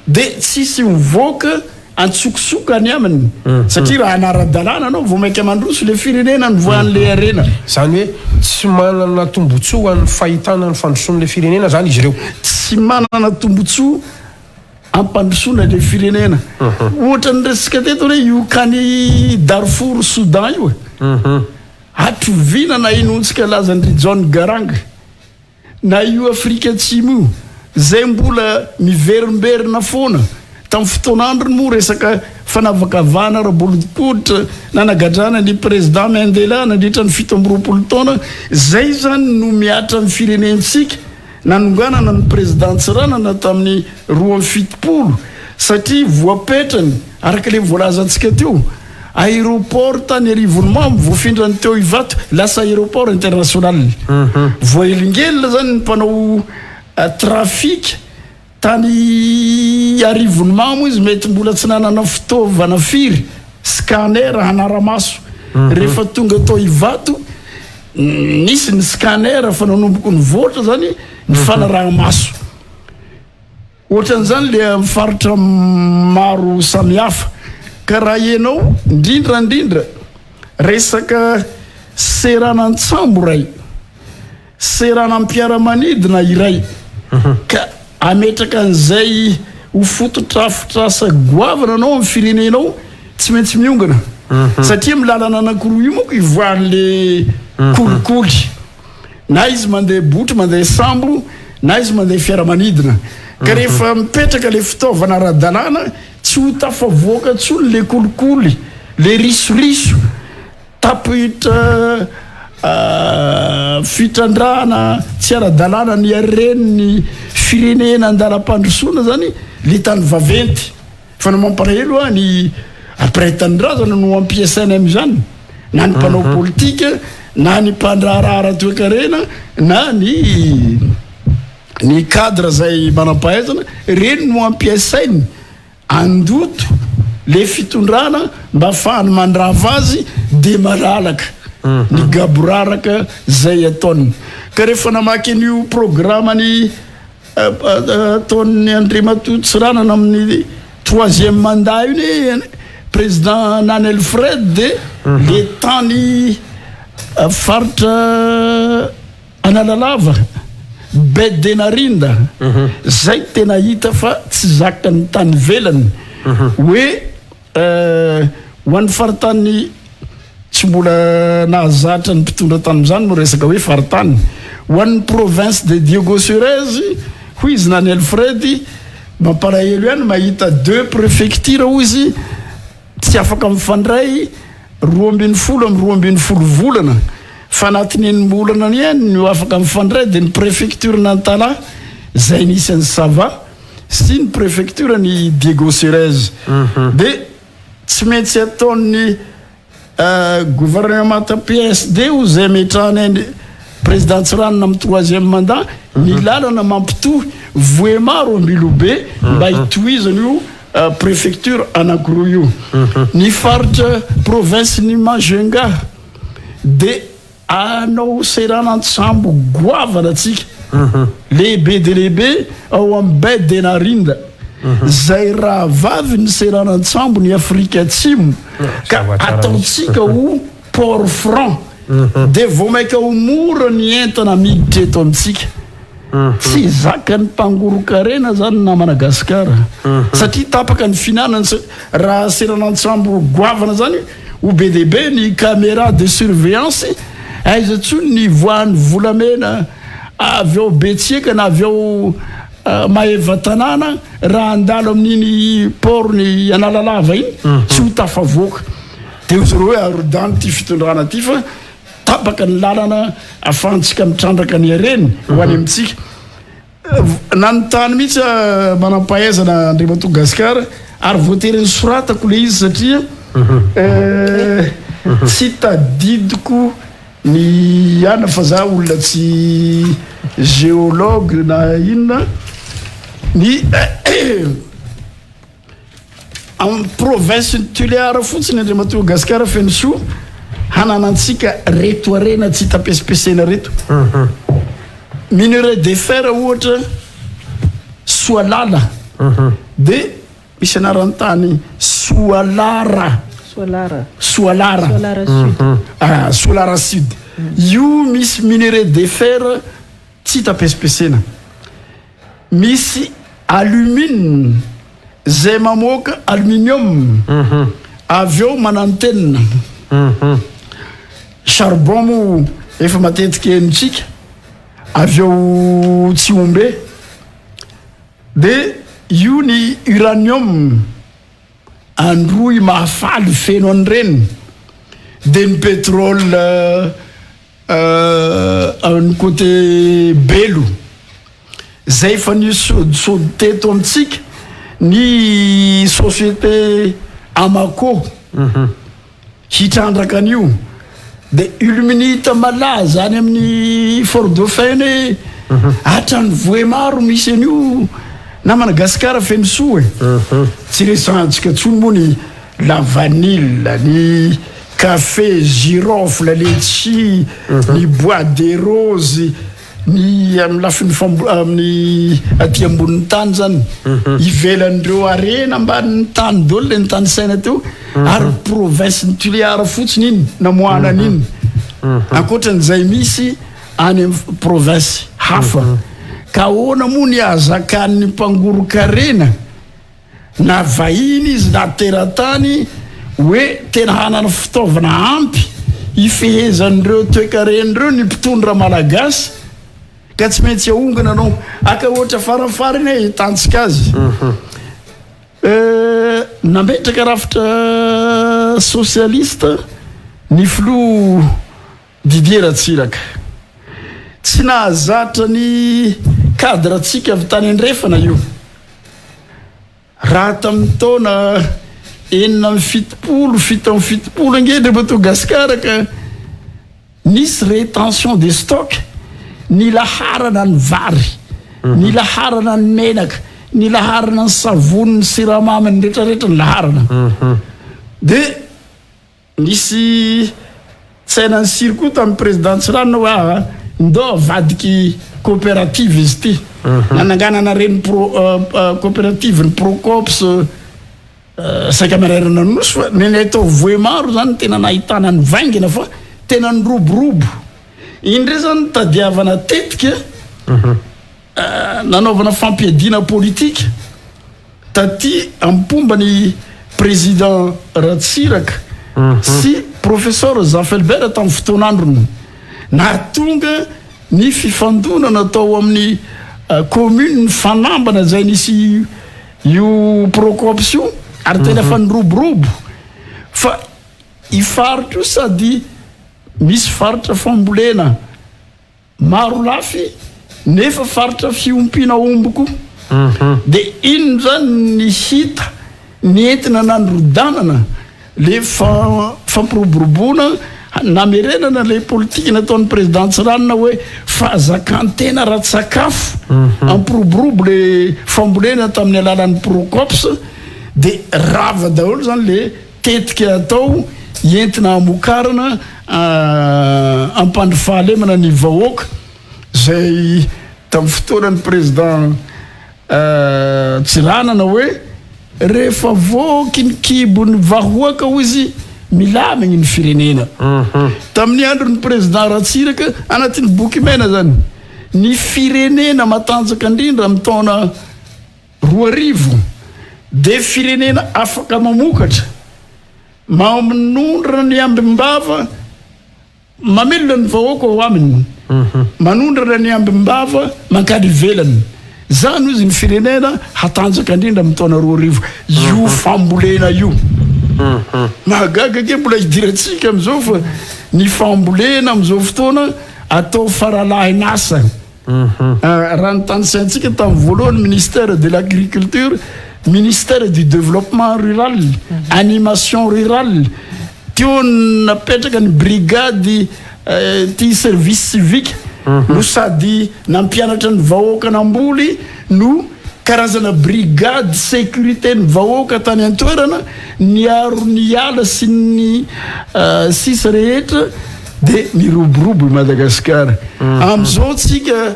[SPEAKER 3] de tsisy mivoaka antsokosoko any aminy, satria raha hanara-dalàna anao vao mainka mandroso le firenena nivoahan'le harena.
[SPEAKER 1] Zany hoe tsy manana tombotsoa ho an'ny fahitana ny fandrosoan'le firenena zany izy ireo?
[SPEAKER 3] Tsy manana tombotsoa Hampandrosoana ilay firenena. Ohatra ny resaka teto hoe io kany Darfour Soudan io e. Hatroviana na inoantsika lazan-dry John Garang na io Afrika Atsimo io izay mbola miverimberina foana tamin'ny fotoan'androny moa resaka fanavakavahana ara-bolon-koditra nanagadrana ny président Mandela nandritra ny 27 taona izay izany no mihatra amin'ny firenentsika. Nanonganana ny Président Tsiranana tamin'ny 72 satria voapetrany, araka ilay voalazantsika teo, aéroport tany Arivonimamo voafindrany teo Ivato, lasa aéroport international. Voahelingelina zany ny mpanao trafic tany Arivonimamo izy mety mbola tsy nanana fitaovana firy, scanner hanara-maso. Rehefa tonga tao Ivato, Nisy ny scanner fa nanomboka nivoatra zany ny fanaraha-maso. Ohatran'izany le amin'ny faritra maro samihafa. Ka raha ianao, indrindra indrindra resaka seranan-tsambo iray, seranam-piaramanidina iray, ka Hametraka an'izay ho fotodrafitrasa goavana anao amin'ny firenenao, tsy maintsy miongana. Satria amin'ny lalana anankiroa io manko ivoahan'le kolikoly. Na izy mandeha botry, mandeha sambo, na izy mandeha fiaramanidina. Ka rehefa mipetraka le fitaovana ara-dalàna, tsy ho tafavoaka intsony le kolikoly, le risoriso. Tapitra fitrandrahana tsy ara-dalàna ny haren'ny firenena an-dalam-pandrosoana zany le tany vaventy. Fa ny mampalahelo a, ny mpiray tanindrazana no ampiasaina amin'izany, na ny mpanao politika, na ny mpandraharaha ara-toekarena, na ny ny cadre izay manam-pahaizana, ireny no ampiasainy. Andoto le fitondrana mba afahany mandrava azy de malalaka ny gaboraraka zay ataony. Ka rehefa namaky an'io programany ataon'ny Andriamatoa Tsiranana amin'ny troisième mandat io ne président Nany Alfred de le tany faritra Analalava, Baie de Narinda, zay tena hita fa tsy zakan'ny tany ivelany hoe ho an'ny faritany tsy mbola nahazatra ny mpitondra tamin'izany no resaka hoe faritany. Ho an'ny province de Diego Suarez, hoy izy Nany Alfred, mampalahelo ihany mahita deux préfectures hoy izy tsy afaka mifandray 12 amin'ny 12 volana fa anatin'ny enim-bolana ihany no afaka mifandray dia ny préfecture-n'Antalaha izay nisy an'i Sava sy ny préfecture-n'i Diego Suarez dia tsy maintsy ataon'ny gouvernemanta PSD ho izay ametrahana ny président Tsiranana amin'ny troisième mandat ny lalana mampitohy Vohemaro Ambilobe mba hitohizana io Préfecture anankiroa io. Ny faritra province-n'i Majunga dia hanao seranan-tsambo goavana antsika, lehibe dia lehibe ao amin'ny Baie de Narinda, izay rahavavy ny seranan-tsambon'i Afrika Atsimo, ka ataontsika ho port franc. Dia vao mainka ho mora ny entana miditra eto amintsika. Tsy zakan'ny mpangoron-karena zany namana Gasikara. Satria tapaka ny fihinanany raha seranan-tsambo goavana zany ho be dia be ny camera de surveillance, aiza intsony ny hivoahan'ny volamena avy ao Betsieka na avy ao Maevatanàna raha handalo amin'iny port-ny Analalava iny, tsy ho tafavoaka. Dia hoy zareo hoe arodano ity fitondrana ity fa tapaka ny lalana afahantsika mitrandraka ny hareny ho any amintsika. Nanontany mihitsy aho manam-pahaizana Andriamatoa Gascar ary voatery nosoratako ilay izy satria tsy tadidiko ny ana fa za olona tsy géologue na inona ny Amin'ny province-n'i Tuléar fotsiny Andriamatoa Gascar Fenosoa hananantsika reto harena tsy hita pesipeseina reto. Minerai de fer ohatra Soalala dia misy anaran-tany Soalara.
[SPEAKER 2] Soalara.
[SPEAKER 3] Soalara.
[SPEAKER 2] Soalara Sud.
[SPEAKER 3] Ah, Soalara Sud. Io misy minerai de fer tsy hita pesipeseina. Misy alumine zay mamoaka aluminium avy eo manantenina. Charbon moa efa matetika henontsika avy eo Tsihombe. De io ny uranium Androy Mahafaly feno an'ireny. De ny pétrole Any côté Belo, zay efa nisodisody teto amintsika ny société Amaco hitrandraka an'io de illuminite malaza any amin'ny Fort Dauphin hoe hatrany Vohemar misy an'io namana Gasikara feno soa e. Tsy resahantsika intsony moa ny La vanille, ny café, girofle, letchi, ny bois de rose, ny amin'ny lafiny fambo- amin'ny aty ambonin'ny tany zany, ivelan'ireo harena ambanin'ny tany daholo le notanisaina teo, ary province-n'i Tuléar fotsiny iny namoahana an'iny, ankoatran'izay misy any amin'ny province hafa. Ka ahoana moa ny hahazakan'ny mpangoron-karena? Na vahiny izy na teratany, hoe tena hanana fitaovana ampy hifehezan'ireo toekarena ireo ny mpitondra malagasy ka tsy maintsy ahongana anao. Haka ohatra farafarany ahitantsika azy. Nametraka rafitra sosialista ny filoha Didier Ratsiraka. Tsy nahazatra ny cadre-ntsika avy tany andrefana io. Raha tamin'ny taona 76, 77 ange Andriamatoa Gascar ka nisy rétention de stock, nilaharana ny vary, nilaharana ny menaka, nilaharana ny savony, ny siramamy, ny retraretra nilaharana. Dia Nisy tsaina nisiry koa tamin'ny président Tsiranana hoe aa ndao avadiky coopérative izy ity. Nananganana reny pro coopérative ny Procops saika manerana ny nosy fa ny anay tao Vohemaro zany tena nahitana ny vaingana fa tena niroborobo. Iny ndray zany nitadiavana tetika Nanaovana fampiadiana politika taty am-pomba ny Président Ratsiraka sy Professor Zafy Albert tamin'ny fotoan'androny. Nahatonga ny fifandonana tao amin'ny commune Fanambana izay nisy io Procops io ary tena efa niroborobo fa io faritra io sady misy faritra fambolena Maro lafy nefa faritra fiompiana omby koa. Dia inona izany ny hita nentina nandrodanana le fampiroboroboana namerenana le politika nataon'ny président Tsiranana hoe fahazakan-tena ara-tsakafo, hampiroborobo le fambolena tamin'ny alalan'ny Procops, dia rava daholo izany le Tetika atao entina hamokarana hampandry fahalemana ny vahoaka izay tamin'ny fotoanan'ny président Tsiranana hoe rehefa voky ny kibon'ny vahoaka hoy izy. Milamigny ny firenena. Tamin'ny andron'ny président Ratsiraka, anatin'ny boky mena zany, ny firenena matanjaka indrindra amin'ny taona 2000 dia firenena afaka mamokatra, manondrana ny ambim-bava, Mamelona ny vahoaka ao aminy, manondrana ny ambim-bava mankany ivelany. Izany hozy ny firenena hatanjaka indrindra amin'ny taona 2000. Io fambolena io. Mahagaga ange mbola hidirantsika amin'izao fa ny fambolena amin'izao fotoana atao faralahin'asa. Raha ny tanisaintsika tamin'ny voalohany ministère de l'agriculture, ministère du développement rural, animation rurale, teo napetraka ny brigade ty service civique no sady nampianatra ny vahoaka namboly no karazana brigade sécurité ny vahoaka tany an-toerana niaro ny ala sy ny sisa rehetra. Dia niroborobo i Madagasikara. Amin'izao tsika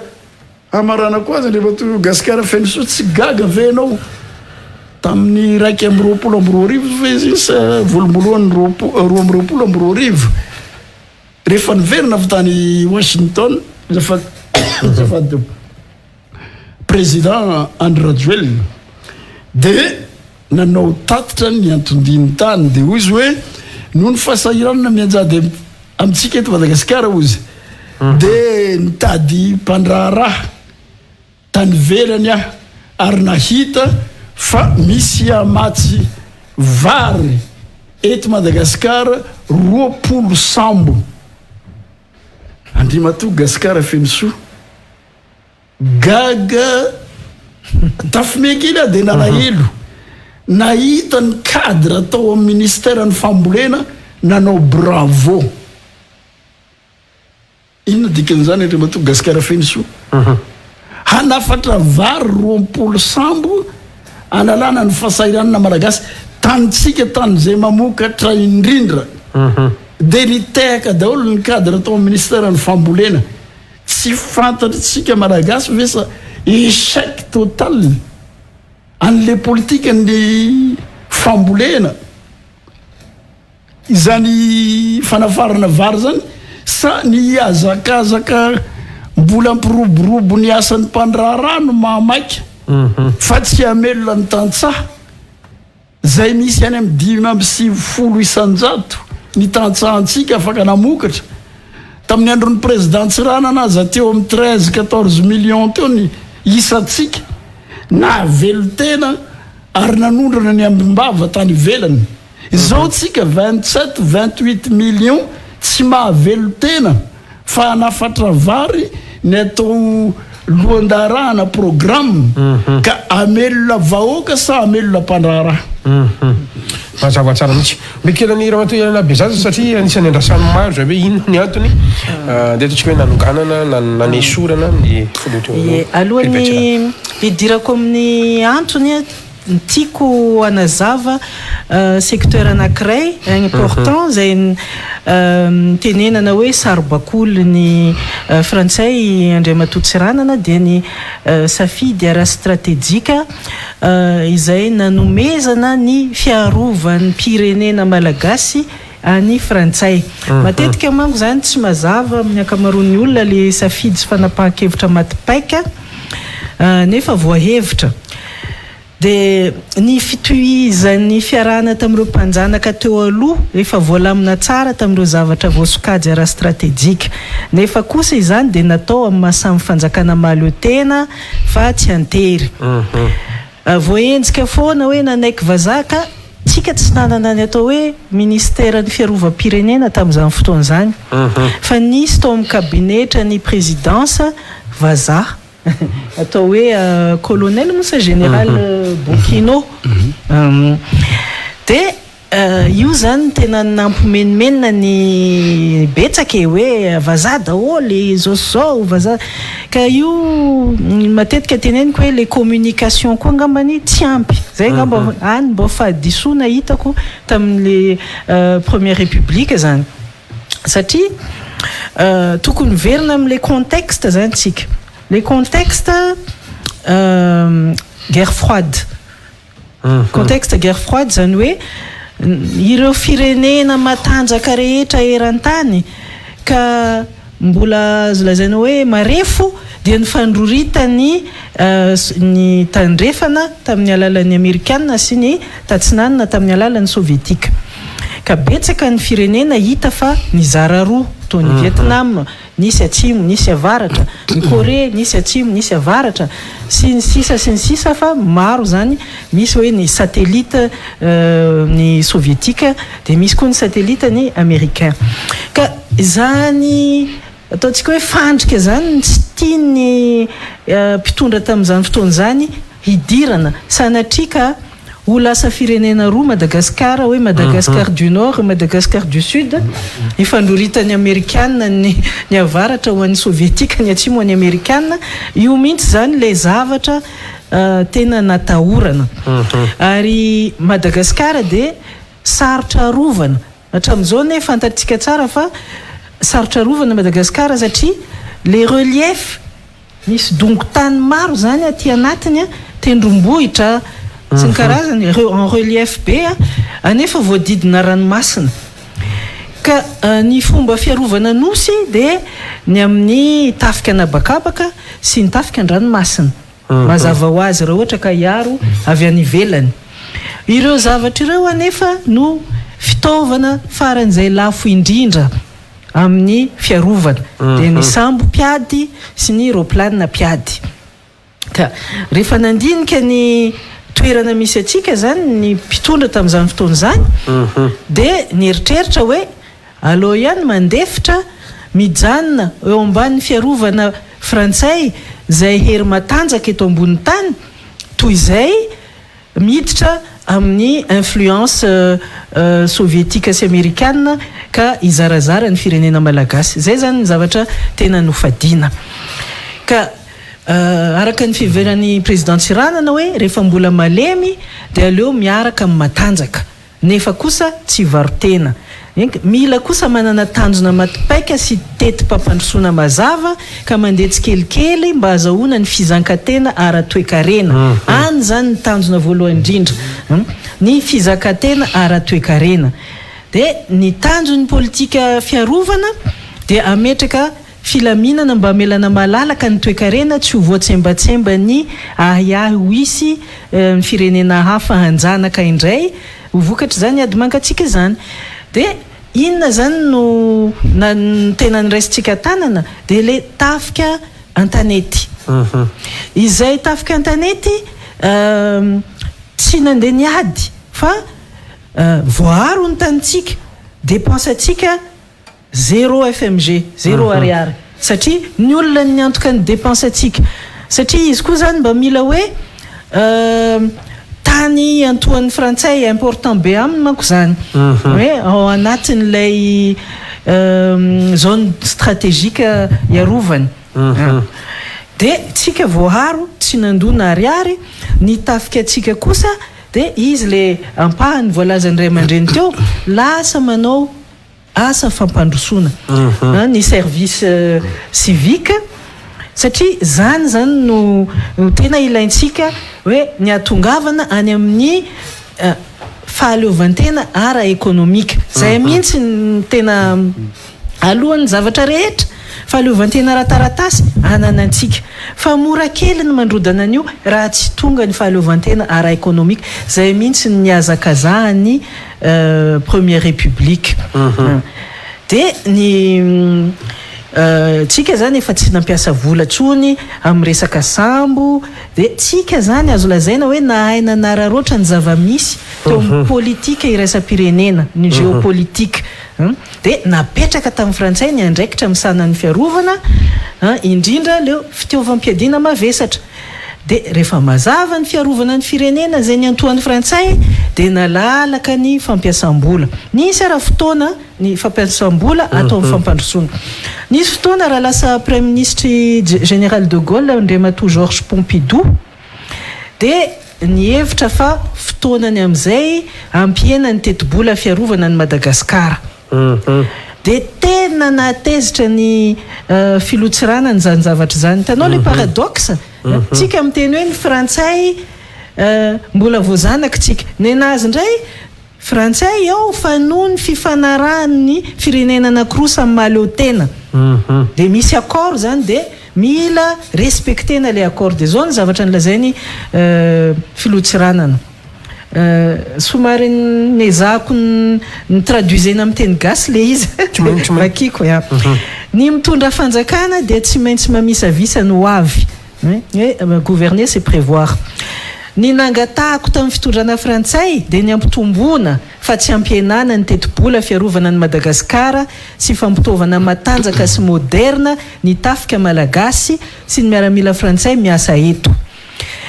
[SPEAKER 3] hamaranako azy Andriamatoa Gasikara Fenosoa, tsy gaga ve ianao tamin'ny 2021 ve izy iny sa voalobolohany 2022 rehefa niverina avy tany Washington, azafady azafady tompoko, Président Andry Rajoelina dia nanao tatitra ny anton-diny tany dia hoy izy hoe noho ny fahasahiranana mianjady amintsika eto Madagasikara hoy izy dia nitady mpandraharaha tany ivelany aho ary nahita fa misy hamatsy vary eto Madagasikara 20 sambo. Andriamatoa Gasikara Fenosoa. Gaga tafime kely aho dia nalahelo nahita ny cadre tao amin'ny ministère ny fambolena nanao bravo. Inona dikan'izany Andriamatoa Gasikara Fenosoa? Hanafatra vary 20 sambo analana ny fahasahiranana malagasy, tanintsika tany izay mamokatra indrindra. Dia nitehaka daholo ny cadre tao amin'ny ministère ny fambolena. Tsy fantatr'tsika Malagasy ve sa échec total an'le politique ny fambolena izany fanafarana vary zany sa ny hihazakazaka mbola ampiroborobo ny asan'ny mpandraharaha no mahamaika fa tsy hamelona ny tantsaha? Izay misy any amin'ny 95% ny tantsahantsika afaka namokatra. Tamin'ny andron'ny président Tsiranana aza teo amin'ny 13, 14 millions teo ny isantsika nahavelon-tena ary nanondrana ny ambim-bava tany ivelany. Izao tsika 27, 28 millions tsy mahavelon-tena fa hanafatra vary ny atao lohandaharahana, programme, ka hamelona vahoaka sa hamelona mpandraharaha?
[SPEAKER 1] Mazava tsara mihitsy. Omeko kely an'i Ramatoa Elena Bezaza satria anisan'ny andrasan'ny maro izay hoe inona ny antony andeha ataontsika hoe nanonganana na nanesorana ny filoha teo aloha.
[SPEAKER 2] Ie, alohan'ny hidirako amin'ny antony Ny tiako hanazava secteur anankiray important izay nitenenana hoe saribakoly ny frantsay Andriamatoa Tsiranana dia ny safidy ara-stratejika izay nanomezana ny fiarovam-pirenena malagasy any frantsay. Matetika manko izany tsy mazava amin'ny ankamaroan'ny olona le safidy sy fanapahan-kevitra maty paika nefa voahevitra. Dia ny fitohizan'ny fiarahana tamin'ireo mpanjanaka teo aloha efa voalamina tsara tamin'ireo zavatra voasokajy ara-stratejika. Nefa kosa izany dia natao amin'ny maha samy fanjakana mahaleo tena fa tsy an-tery. Voahenjika foana hoe nanaiky vazaha ka tsika tsy nanana ny atao hoe ministeran'ny fiarovam-pirenena tamin'izany fotoana izany fa nisy tao amin'ny kabinetra ny prezidansa vazaha atao hoe colonel moa sa général Bokino dia Io zany tena nampimenomenona ny betsaka e, hoe vazaha daholo izao sy izao, vazaha, ka io matetika teneniko hoe le communication koa angambany tsy ampy, zay angamba any mba fahadisoana hitako tamin'le première république zany, satria tokony miverina amin'le contexte zany tsika, le contexte guerre froide. Contexte guerre froide izany hoe Ireo firenena matanjaka rehetra eran-tany ka mbola azo lazaina hoe marefo dia nifandroritan'ny ny tandrefana tamin'ny alalan'ny Amerikana sy ny tatsinanana tamin'ny alalan'ny Sovietika. Ka betsaka ny firenena hita fa nizara roa toa ny Vietnam, Nisy atsimo, nisy avaratra, ny Corée, nisy atsimo, nisy avaratra, sy ny sisa sy ny sisa fa maro izany, misy hoe ny satellite ny sovietika dia misy koa ny satellite ny americain. Ka izany ataontsika hoe fandrika izany no tsy tian'ny mpitondra tamin'izany fotoana izany hidirana, sanatria ka Ho lasa firenena roa Madagascar hoe Madagascar du Nord et Madagascar du Sud, ifandroritan'ny Amerikana ny ny avaratra ho an'ny Sovietika ny atsimo ho an'ny Amerikana, io mihitsy izany ilay zavatra tena natahorana. Ary Madagascar dia sarotra arovana, hatramin'izao anie fantatsika tsara fa sarotra arovana Madagascar satria les reliefs, Misy dongon-tany maro izany aty anatiny, tendrombohitra sy ny karazany, en relief be, anefa voadidina ranomasina. Ka ny fomba fiarovana nosy dia ny amin'ny tafika an'habakabaka sy ny tafika an-dranomasina. Mazava ho azy raha ohatra ka hiaro avy any ivelany. Ireo zavatra ireo anefa no fitaovana faran'izay lafo indrindra. amin'ny fiarovana dia ny sambo mpiady sy ny roaplanina mpiady. Ka rehefa nandinika ny toerana misy antsika izany ny mpitondra tamin'izany fotoana izany dia nieritreritra hoe aleo ihany mandefitra mijanona eo ambanin'ny fiarovana frantsay izay hery matanjaka eto ambonin'ny tany toy izay miditra amin'ny influence sovietika sy amerikana ka hizarazara ny firenena malagasy. Izay izany ny zavatra tena nofadiana. Ka araka ny fiheveran'ny Président Tsiranana hoe rehefa mbola malemy dia aleo miaraka amin'ny matanjaka. Nefa kosa tsy hivarotena. Enk, mila kosa manana tanjona matipaika sy teti-pampandrosoana mazava ka mandeha tsikelikely mba azahoana ny fizankatena ara-toekarena. Any izany ny tanjona voalohany indrindra, ny fizakatena ara-toekarena. Dia ny tanjon'ny politika fiarovana dia hametraka Filaminana mba hamelana malalaka ny toekarena tsy ho voatsembatsemban'ny ahiahy ho hisy ny firenena hafa hanjanaka indray ho vokatr'izany ady mangatsiaka izany. Dia inona izany no na tena noraisintsika an-tanana? Dia ilay tafika an-tanety. Izay tafika an-tanety tsy nandeha niady fa voaaro ny tanintsika, dépense-ntsika Zéro FMG, zéro ariary. Satria ny olona niantoka ny dépense antsika. Satria izy koa zany mba mila hoe tany iantohan'ny frantsay, important be aminy manko zany. Hoe ao anatin'ilay zone stratégique iarovany. Dia tsika voaharo, tsy nandoa na ariary, ny tafika antsika kosa dia izy le ampahany voalazan'ny ray aman-dreny teo, lasa manao asa fampandrosoana ny service civique satria zany zany no tena ilaintsika hoe ny hahatongavana any amin'ny fahaleovantena ara ekonomika zay mihitsy no tena alohan'ny zavatra rehetra fahaleovantena ara taratasy ananantsika fa mora kely ny mandrodana an'io raha tsy tonga ny fahaleovantena ara ekonomika zay mihitsy no nihazakazahan'ny Première République. Dia ny tsika zany efa tsy nampiasa vola tsony amin'ny resaka sambo, dia tsika zany azo lazaina hoe nahay nanararaotra ny zava-misy teo amin'ny politika iraisam-pirenena, ny géopolitique. Dia napetraka tamin'ny frantsay ny andraikitra misahana ny fiarovana, indrindra leo fitaovam-piadiana mavesatra. Dia rehefa mazava ny fiarovana ny firenena izay niantohan'ny frantsay dia nalalaka ny fampiasam-bola. Nisy ara fotoana ny fampiasam-bola atao amin'ny fampandrosoana. Nisy fotoana raha lasa praiminisitry Général de Gaulle Andriamatoa Georges Pompidou dia nihevitra fa fotoanany amin'izay hampihena ny tetibola fiarovana an'i Madagasikara. Dia tena nahatezitra ny filoha Tsiranana izany zavatra izany. Hitanao ilay paradoxe? Tsika miteny hoe ny frantsay mbola voazanaka tsika. Nenazy indray. frantsay ao fa noho ny fifanarahan'ny firenena anankiroa samy mahaleo tena. Dia misy accord zany dia mila respecter-na ilay accord. Dia izao ny zavatra nolazainy filoha Tsiranana. Somary nezahako ni-traduisena amin'ny teny gasy ilay izy. Vakiko ya. Ny mitondra fanjakana dia tsy maintsy mamisavisa ny ho avy. Hoe gouverner c'est prévoir. Ny nangatahako tamin'ny fitondrana frantsay dia ny hampitomboana fa tsy hampihenana ny tetibola fiarovana an'i Madagasikara sy fampitaovana matanjaka sy moderna ny tafika malagasy sy ny miaramila frantsay miasa eto.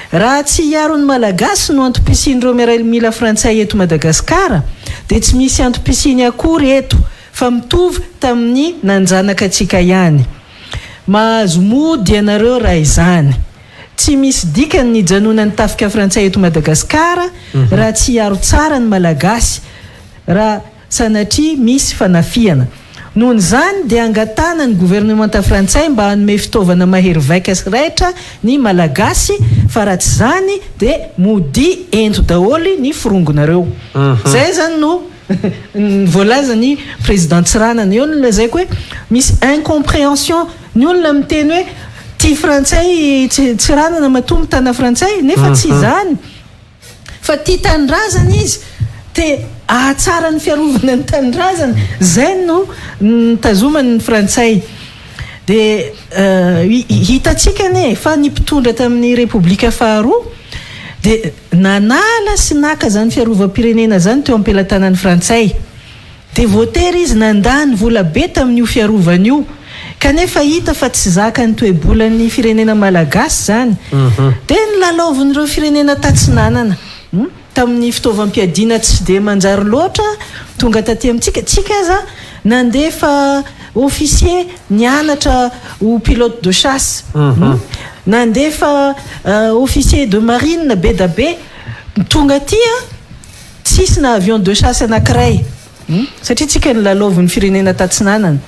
[SPEAKER 2] Raha tsy hiaro ny Malagasy no antom-pisian'ireo miaramila frantsay eto Madagasikara dia tsy misy antom-pisiany akory eto fa mitovy tamin'ny nanjanaka antsika ihany. Mahazo mody ianareo raha izany. Tsy misy dikany ny hijanonan'ny tafika frantsay eto Madagasikara raha tsy hiaro tsara ny Malagasy raha sanatria misy fanafihana. Nohon'izany dia angatahana ny governemanta frantsay mba hanome fitaovana mahery vaika sy raitra ny Malagasy fa raha tsy izany dia modia ento daholo ny forongonareo. Izay izany no voalazan'i Président Tsiranana. Eo no lazaiko hoe misy incompréhension. Ny olona miteny hoe tia frantsay Tsiranana matoa mitana frantsay nefa tsy izany. Fa tia tanindrazana izy, te hahatsara ny fiarovana ny tanindrazana, izay no nitazomany ny frantsay. Dia hitantsika anie fa ny mpitondra tamin'ny repoblika faharoa dia nanala sy naka izany fiarovam-pirenena izany teo am-pelatanan'ny frantsay. Dia voatery izy nandany vola be tamin'io fiarovana io, kanefa hita fa tsy zakan'ny toe-bolan'ny firenena malagasy izany. Dia nilalaovin'ireo firenena tatsinanana tamin'ny fitaovam-piadiana tsy dia manjary loatra tonga taty amintsika. Tsika aza nandefa officier nianatra ho pilote de chasse, nandefa officier de marine be da be tonga aty. Tsisy na avion de chasse anakiray satria tsika nilalaovin'ny firenena tatsinanana.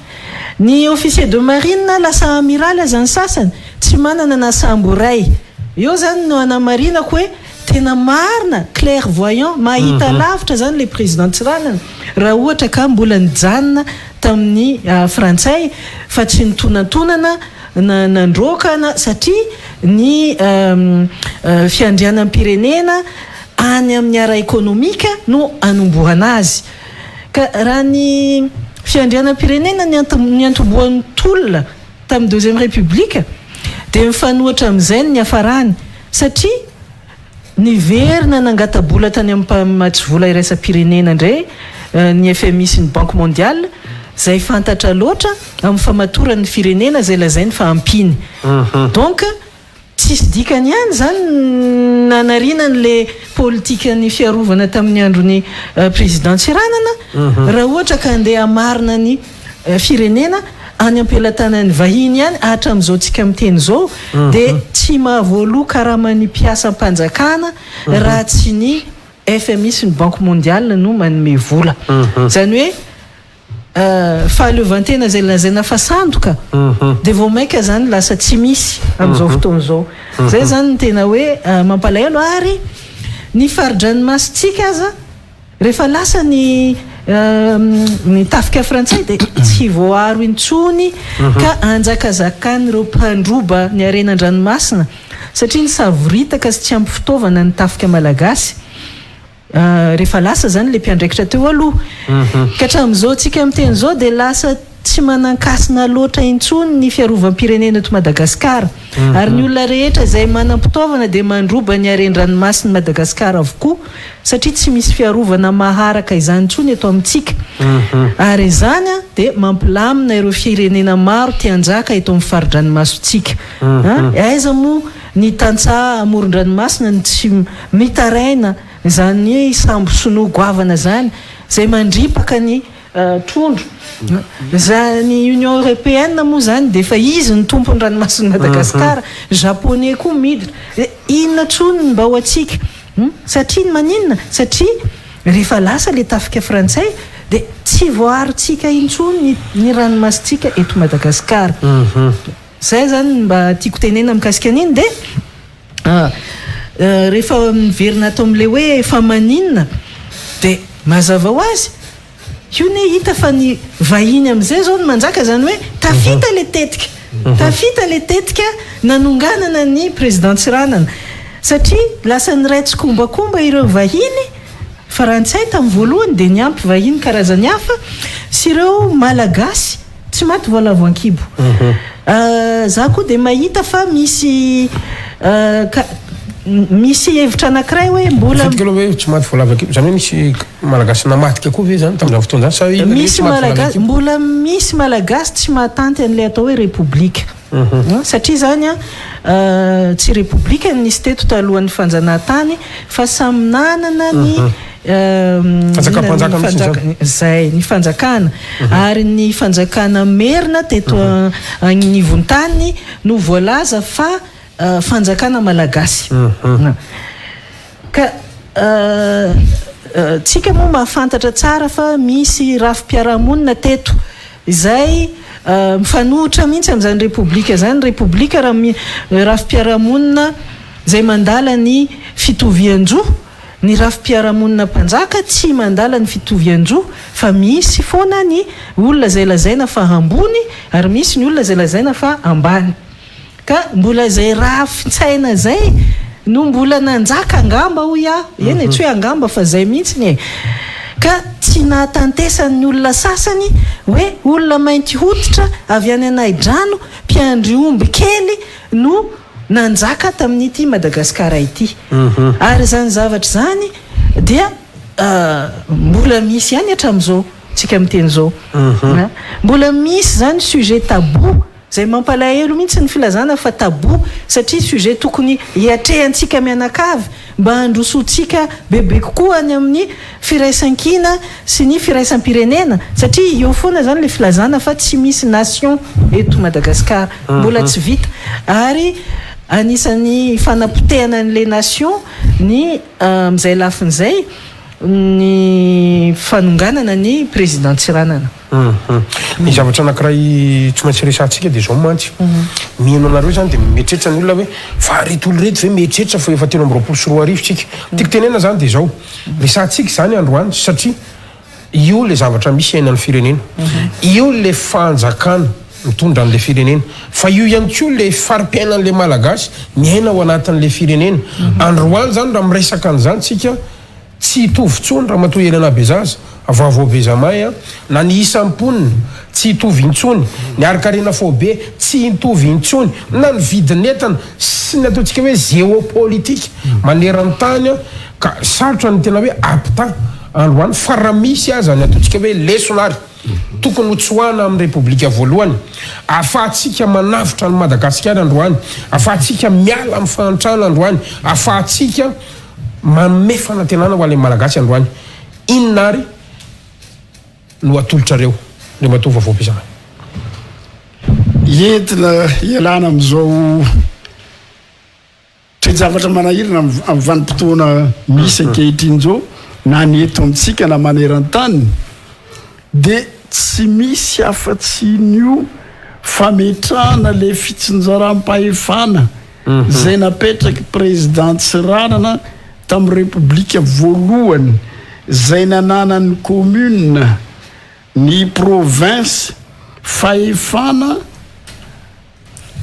[SPEAKER 2] Ny officier de marine lasa amiral aza ny sasany tsy manana na sambo iray. Eo zany no anamarinako hoe tena marina, clair voyant, mahita lavitra zany le président Tsiranana raha ohatra ka mbola nijanona tamin'ny frantsay fa tsy nitonantonana na nandroaka na satria ny fiandrianam-pirenena any amin'ny ara-ekonomika no anombohana azy. Ka raha ny fiandrianam-pirenena niantombohan'ny tolona tamin'ny deuxième république dia mifanohitra amin'izay ny niafarany satria niverina nangata-bola tany amin'ny mpamatsy vola iraisam-pirenena indray ny FMI sy ny Banque mondiale izay fantatra loatra amin'ny famatoran'ny firenena izay lazainy fa ampiany. Donc Tsisy dikany ihany izany ny nanariana an'ilay politikan'ny fiarovana tamin'ny andron'i Président Tsiranana raha ohatra ka andeha hamarina ny firenena any am-pelatanan'ny vahiny ihany hatramin'izao tsika miteny izao dia tsy mahavoaloa karaman'ny mpiasam-panjakana raha tsy ny FMI sy ny Banque Mondiale no manome vola. Izany hoe Fahaleovantena izay lazaina fa sandoka dia vao mainka izany lasa tsy misy amin'izao fotoana izao. Izay izany no tena hoe mampalahelo ary ny fari-dranomasintsika aza rehefa lasa ny ny tafika frantsay dia tsy voaaro intsony ka anjakazakan'ireo mpandroba ny harena an-dranomasina satria nisavoritaka sy tsy ampy fitaovana ny tafika malagasy. Rehefa lasa zany le mpiandraikitra teo aloha. Ka hatramin'izao tsika miteny izao dia lasa tsy manan-kasina loatra intsony ny fiarovam-pirenena eto Madagasikara. Ary ny olona rehetra izay manam-pitaovana dia mandroba ny haren-dranomasin'i Madagasikara avokoa satria tsy misy fiarovana maharaka izany intsony eto amintsika. Ary izany dia mampilamina ireo firenena maro te hanjaka eto amin'ny fari-dranomasintsika. Aiza moa Ny tantsaha amoron-dranomasina no tsy mitaraina izany sambo sinoa goavana izany, izay mandripaka ny trondro. Izany Union Européenne moa izany dia efa izy no tompon'ny ranomasin'i Madagasikara, Japonais koa miditra. Inona intsony ny mba ho antsika? Satria ny maninona? Satria rehefa lasa ilay tafika frantsay dia tsy voaarontsika intsony ny ranomasintsika eto Madagasikara. Zay zany ny mba tiako tenenina mikasika an'iny de rehefa miverina ato amin'ilay hoe fa maninona de. Mazava ho azy, io ne hita fa ny vahiny amin'izay izao no manjaka, izany hoe tafita ilay tetika, tafita ilay tetika nanonganana ny Président Tsiranana, satria lasa niray tsikombakomba ireo vahiny frantsay tamin'ny voalohany dia niampy vahiny karazany hafa sy ireo Malagasy tsy maty voalavo an-kibo. Za koa dia mahita fa misy ka misy hevitra anankiray hoe mbola.
[SPEAKER 1] Matetika aloha hoe tsy maty voalavo an-kibo, izany hoe misy Malagasy namadika koa ve izany tamin'izany fotoana izany sa hoe inona ilay hoe
[SPEAKER 2] Misy
[SPEAKER 1] tsy maty voalavo
[SPEAKER 2] Malagasy,
[SPEAKER 1] an-kibo?
[SPEAKER 2] mbola misy Malagasy tsy mahatanty an'ilay atao hoe Repoblika. Satria izany an, tsy Repoblika no nisy teto talohan'ny fanjanahantany fa samy nanana ny
[SPEAKER 1] Fanjakam-panjaka mihitsy izany.
[SPEAKER 2] Izay, ny fanjakana. Ary ny fanjakana merina teto anivon-tany no voalaza fa fanjakana malagasy. Ka tsika moa mahafantatra tsara fa misy rafi-piarahamonina teto izay mifanohitra mihitsy amin'izany repoblika izany. Repoblika raha rafi-piarahamonina izay mandala ny fitovian-jo. Ny rafi-piarahamonina mpanjaka tsy mandala ny fitovian-jo fa misy foana ny olona izay lazaina fa ambony ary misy ny olona izay lazaina fa ambany. Ka mbola izay rafin-tsaina izay no mbola nanjaka angamba hoy aho, eny e, tsy hoe angamba fa izay mihitsiny e! Ka tsy nahatantesan'ny olona sasany hoe olona mainty hoditra avy any Anahidrano mpiandry omby kely no nanjaka tamin'ity Madagasikara ity. Ary izany zavatra izany dia mbola misy ihany hatramin'izao tsika miteny izao. Mbola misy izany sujet tabou izay mampalahelo mihitsy ny filazana fa tabou satria sujet tokony hiatrehantsika mianakavy mba handrosoantsika bebe kokoa any amin'ny firaisankina sy ny firaisam-pirenena satria eo foana izany ilay filazana fa tsy misy nation eto Madagascar mbola tsy vita ary anisan'ny fanapotehana an'ilay nation ny amin'izay lafiny izay ny fanonganana ny président Tsiranana.
[SPEAKER 1] Ny zavatra anankiray tsy maintsy resahantsika dia izao mantsy, miheno anareo izany dia mieritreritra ny olona hoe fa ireto olona ireto ve mieritreritra fa efa 2023 tsika. Tiako tenenina izany dia izao, resahantsika izany androany satria io ilay zavatra misy iainan'ny firenena, io ilay fanjakana mitondra an'ilay firenena, fa io ihany koa ilay fari-piainan'ilay Malagasy miaina ao anatin'ilay firenena. Androany izany raha miresaka an'izany tsika, Tsy hitovy intsony Ramatoa Helena Bezaza, Vaovao Bezamay a, na ny isan'ny mponina, tsy hitovy intsony, ny harinkarena faobe, tsy hitovy intsony, na ny vidin'entana sy ny ataontsika hoe géopolitique maneran-tany ka sarotra ny tena hoe ampitaha androany fa raha misy aza ny ataontsika hoe lesona ary Tokony ho tsoahana amin'ny Repoblika voalohany ahafahantsika manavotra an'i Madagasikara androany, ahafahantsika miala amin'ny fahantrana androany, ahafahantsika manome fanantenana ho an'ilay Malagasy androany. Inona ary no atolotrareo, Andriamatoa Vaovao Bizana?
[SPEAKER 3] Entina hialana amin'izao Toe-javatra manahirana amin'ny vanim-potoana misy ankehitriny izao na ny eto amintsika na maneran-tany dia tsy misy afa-tsy ny fametrahana ilay fitsinjaram-pahefana izay napetraky Président Tsiranana tamin'ny Repoblika voalohany izay nananan'ny commune ny province fahefana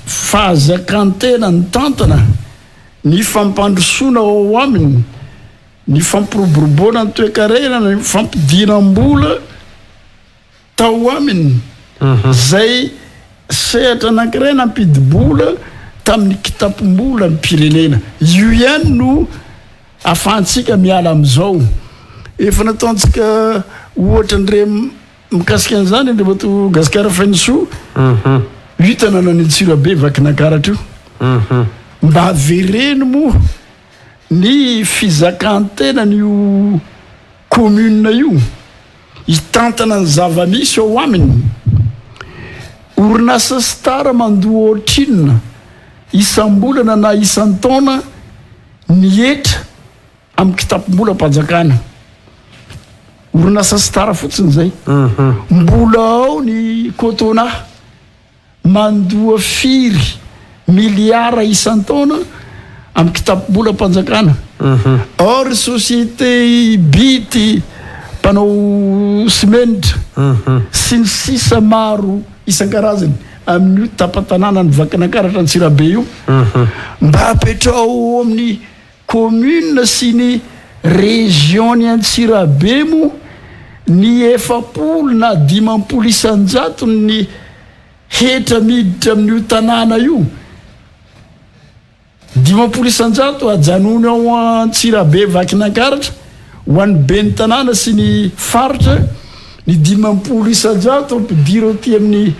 [SPEAKER 3] Fahazakan-tena nitantana ny fampandrosoana ao aminy, ny fampiroboroboana ny toekarena, ny fampidiram-bola tao aminy, izay sehatra anankiray nampidi-bola tamin'ny kitapom-bolam-pirenena. Io ihany no ahafahantsika miala amin'izao. Efa nataontsika ohatra an'ireny Mikasika an'izany Andriamatoa Gasikara Fenosoa, io tanànan'i Antsirabe Vakinankaratra io, mba avereno moa ny fizakan-tenan'io commune io hitantana ny zava-misy ao aminy. Orinasa Star mandoa ohatrinona isam-bolana na isan-taona ny hetra Amin'ny kitapom-bolam-panjakana. Orinasa Star fotsiny izay. Mbola ao ny Cotona mandoa firy miliara isan-taona amin'ny kitapom-bolam-panjakana. Or société Ibity mpanao simenitra sy ny sisa maro isan-karazany amin'io tapa-tanànan'i Vakinankaratra Antsirabe io. Mba apetraho ao amin'ny commune sy ny région-ny Antsirabe moa ny 40 na 50 isan-jaton'ny hetra miditra amin'io tanàna io. 50% ajanony ao Antsirabe Vakinankaratra ho an'ny ben'ny tanàna sy ny faritra, ny 50% ampidiro aty amin'ny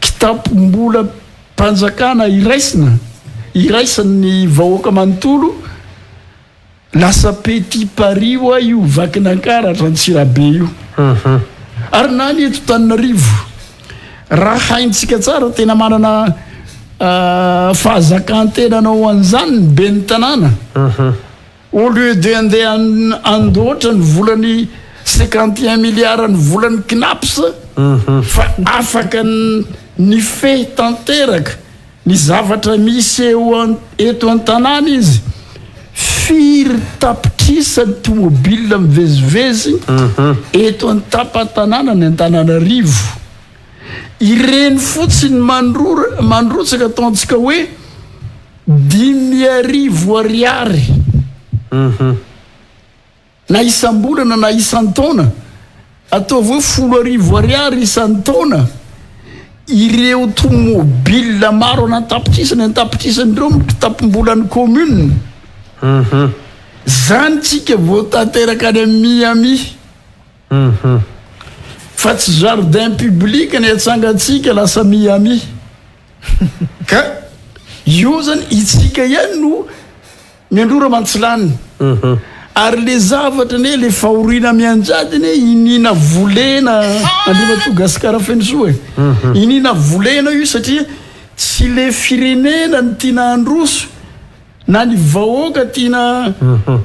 [SPEAKER 3] kitapom-bolam-panjakana iraisina, iraisan'ny vahoaka manontolo. Lasa petit Paris hoa io Vakinankaratra Antsirabe io. Ary na ny eto Tananarivo, raha haintsika tsara, tena manana fahazakan-tena hanao an'izany ny ben'ny tanàna. Au lieu de handeha handoatra ny volan'ny 51 milliards ny volan'ny Cnaps, fa afaka nifehy tanteraka Ny zavatra misy eo eto an-tanàna izy, firy tapitrisa ny tomobile mivezivezy eto an-tapan-tanàna ny Antananarivo. Ireny fotsiny mandrora mandrotsaka ataontsika hoe 5000 ariary. Na isam-bolana na isan-taona, ataovy hoe 10 000 ariary isan-taona, ireo tomobile maro an'an-tapitrisany an-tapitrisany ireo ny kitapom-bolan'ny commune. Zany tsika vao tanteraka any amin'ny Miami. Fa tsy jardin public ny atsangantsika lasa Miami. Ka io zany itsika ihany no Miandrora mantsilany. Ary le zavatra anie le fahoriana mianjady anie iniana volena Andriamatoa Gasikara Fenosoa e. Iniana volena io satria tsy le firenena no tiana handroso na ny vahoaka tiana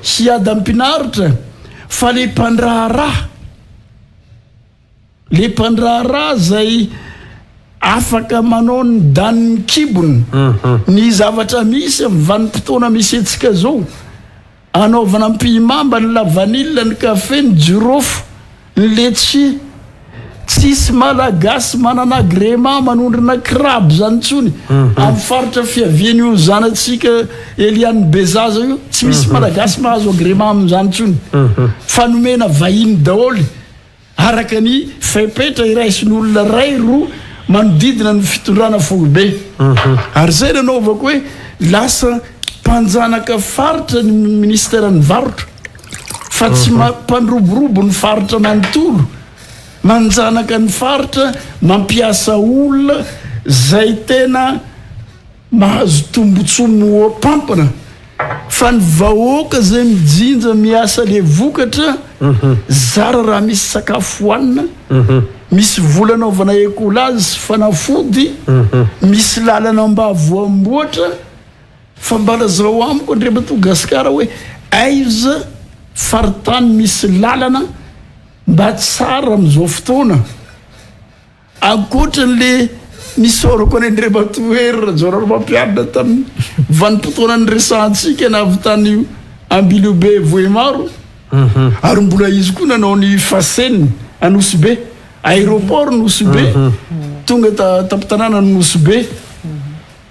[SPEAKER 3] hiadam-pinaritra fa le mpandraharaha. Le mpandraharaha zay afaka manao ny danin'ny kibony, ny zavatra misy amin'ny vanim-potoana misy antsika zao, anaovana ampihimamba ny lavanila, ny kafe, ny jirofo, ny letchi. Tsisy Malagasy manana agrément manondrana crabe zany intsony amin'ny faritra fiavian'io zanatsika Eliane Bezaza io, tsy misy Malagasy mahazo agrément amin'izany intsony fa nomena vahiny daholo. Araka ny fepetra iraisin'olona iray roa manodidina ny fitondrana foibe. Ary izay no anaovako hoe lasa mpanjanaka faritra ny minisiteran'ny varotra fa tsy mpandroborobo ny faritra manontolo, manjanaka ny faritra, mampiasa olona izay tena Mahazo tombotsoa mihoa-pampana fa ny vahoaka zay mijinja miasa le vokatra zara raha misy sakafo hoanina, misy vola anaovana ecolage sy fanafody, misy lalana mba voamboatra fa mba lazao amiko Andriamatoa Gasikara hoe aiza faritany misy lalana mba tsara amizao fotoana. Ankoatra an'le nisaorako an'i Andriamatoa Hery Rajaonarimampianina tamin'ny vanim-potoana niresahantsika na avy tany Ambilobe Vohemaro, ary mbola izy koa nanao ny Fasen Anosibe, aéroport Nosy Be, tonga tampon-tanànan'i Nosy Be,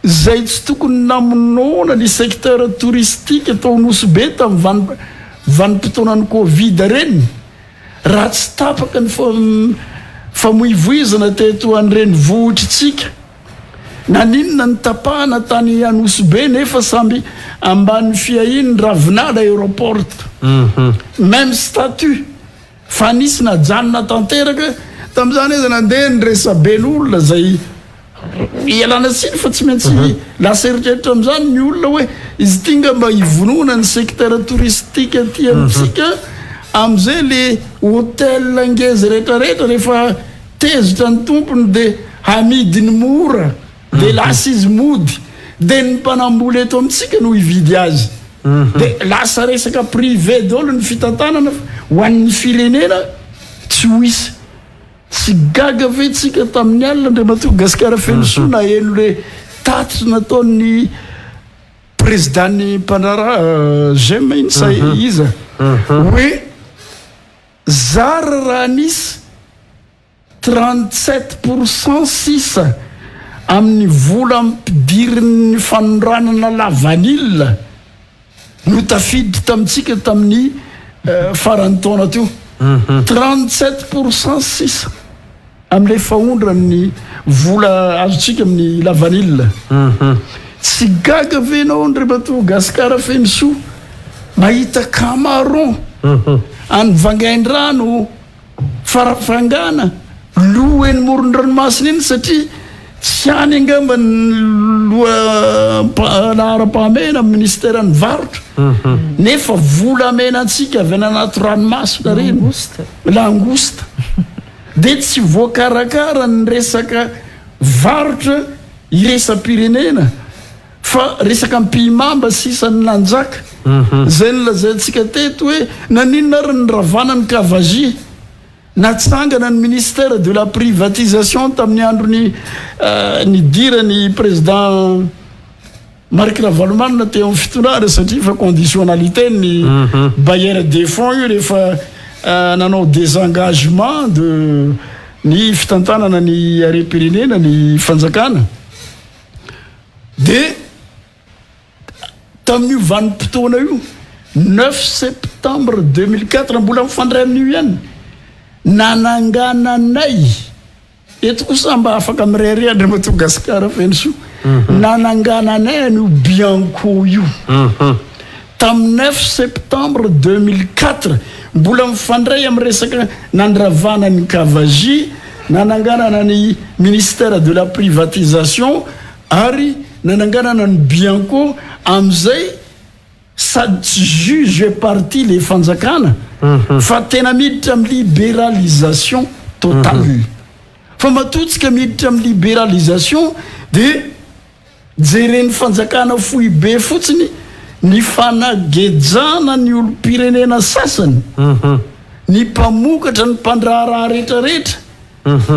[SPEAKER 3] izay tsy tokony namonoana ny secteur touristique tao Nosy Be tamin'ny vanim-potoanan'ny Covid ireny. Raha tsy tapaka ny famoivoizana teto an-drenivohitr'tsika, naninona ny tapahana tany Anosibe nefa samby ambany fiahian'ny Ravinala Aeroport? Même statut, fa nisy najanona tanteraka, tamin'izany aza nandeha ny resaben'olona izay Ialana tsiny fa tsy maintsy lasa eritreritra amin'izany ny olona hoe izy ity nga mba hivonona ny secteur touristique aty amintsika amin'izay le hotel ngeza rehetrarehetra rehefa tezitra ny tompony de hamidiny mora de lasa izy mody de ny mpanambola eto amintsika no hividy azy de lasa resaka privé daholo ny fitantanana ho an'ny firenena tsy ho hisy. Tsy gaga ve tsika tamin'ny alina Andriamatoa Gasikara Fenosoa naheno le tatitra nataon'ny président-n'ny mpandraharaha Gem iny sa iza hoe. Zara raha nisy 37 pourcent sisa amin'ny vola ampidirin'ny fanondranana lavanila no tafiditra tamintsika tamin'ny faran'ny taona teo. 37 pourcent sisa amin'ilay faondrany vola azontsika amin'ny lavanila. Tsy gaga ve ianao, Andriamatoa Gasikara Fenosoa, mahita camaron any Vangaindrano, Farafangana, lo eny moron-dranomasina iny, satria tsy any angamba ny loha laharam-pahamehana amin'ny ministeran'ny varotra, nefa volamena antsika avy any anaty ranomasina reny, langouste, dia tsy voakarakara ny resaka varotra iraisam-pirenena fa resaka ampihimamba sisa ny nanjaka. Izay nolazaintsika teto hoe naninona ary ny ravana ny Cavagie? Natsangana ny ministère de la privatisation tamin'ny andron'ny nidiran'ny président Marc Ravalomanana teo amin'ny fitondrana, satria efa conditionnalité ny bailleur de fonds io rehefa nanao désengagement de ny fitantanana ny harem-pirenena ny fanjakana. Dia tamin'io vanim-potoana io, 9 septembre 2004, mbola mifandray amin'io ihany, nanangananay eto kosa mba afaka mirehareha, Andriamatoa Gasikara Fenosoa, nanangananay an'io Bianco io tamin'ny 9 septembre 2004, mbola mifandray amin'ny resaka nandravana ny Cavagie, nananganana ny ministère de la privatisation ary nananganana ny Bianco. Am'izay sady tsy juge et partie le fanjakana fa tena miditra amin'ny libéralisation totale. Fa matotsika miditra amin'ny libéralisation, de jereny fanjakana foibe fotsiny ny fanagejana ny olom-pirenena sasany, ny mpamokatra, ny mpandraharaha rehetrarehetra,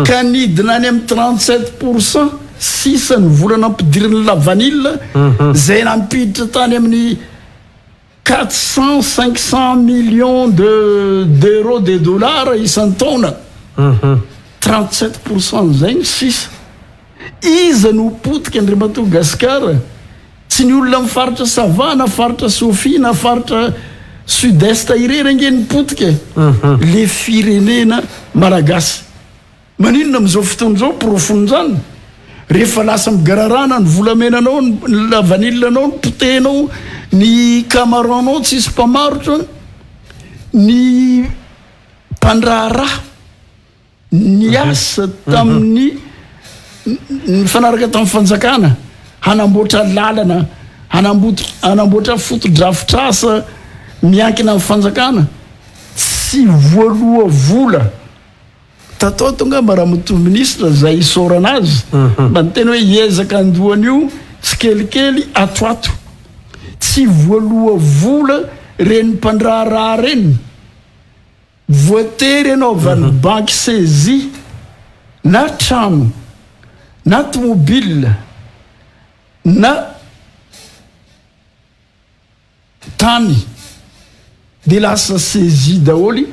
[SPEAKER 3] ka nidina any amin'ny 37 pourcent sisa ny vola nampidirin'ny lavanila zay nampiditra tany amin'ny 400, 500 millions de d'euros, de dollars isan-taona. 37 pourcent zay ny sisa. Iza no potika, Andriamatoa Gasikara? Tsy ny olona amin'ny faritra Sava na faritra Sofia na faritra Sud-Est irery ange ny potika, le firenena malagasy. Maninona amin'izao fotoana izao porofon'izany? Rehefa lasa migararana ny volamenanao, ny lavanilanao, ny potehinao, ny camaron-nao, tsisy mpamarotra, ny mpandraharaha ny asa tamin'ny nifanaraka tamin'ny fanjakana hanamboatra lalana, hanamboatra fotodrafitrasa miankina amin'ny fanjakana, tsy voaloa vola tatao. Tonga mba raha ministre zay isaorana azy mba ny tena hoe hiezaka andohany io tsy kelikely atoato, tsy voaloa vola reny mpandraharaha reny. Voatery anaovan'ny banky saisie na trano na tomobile na tany, de lasa saisie daholy,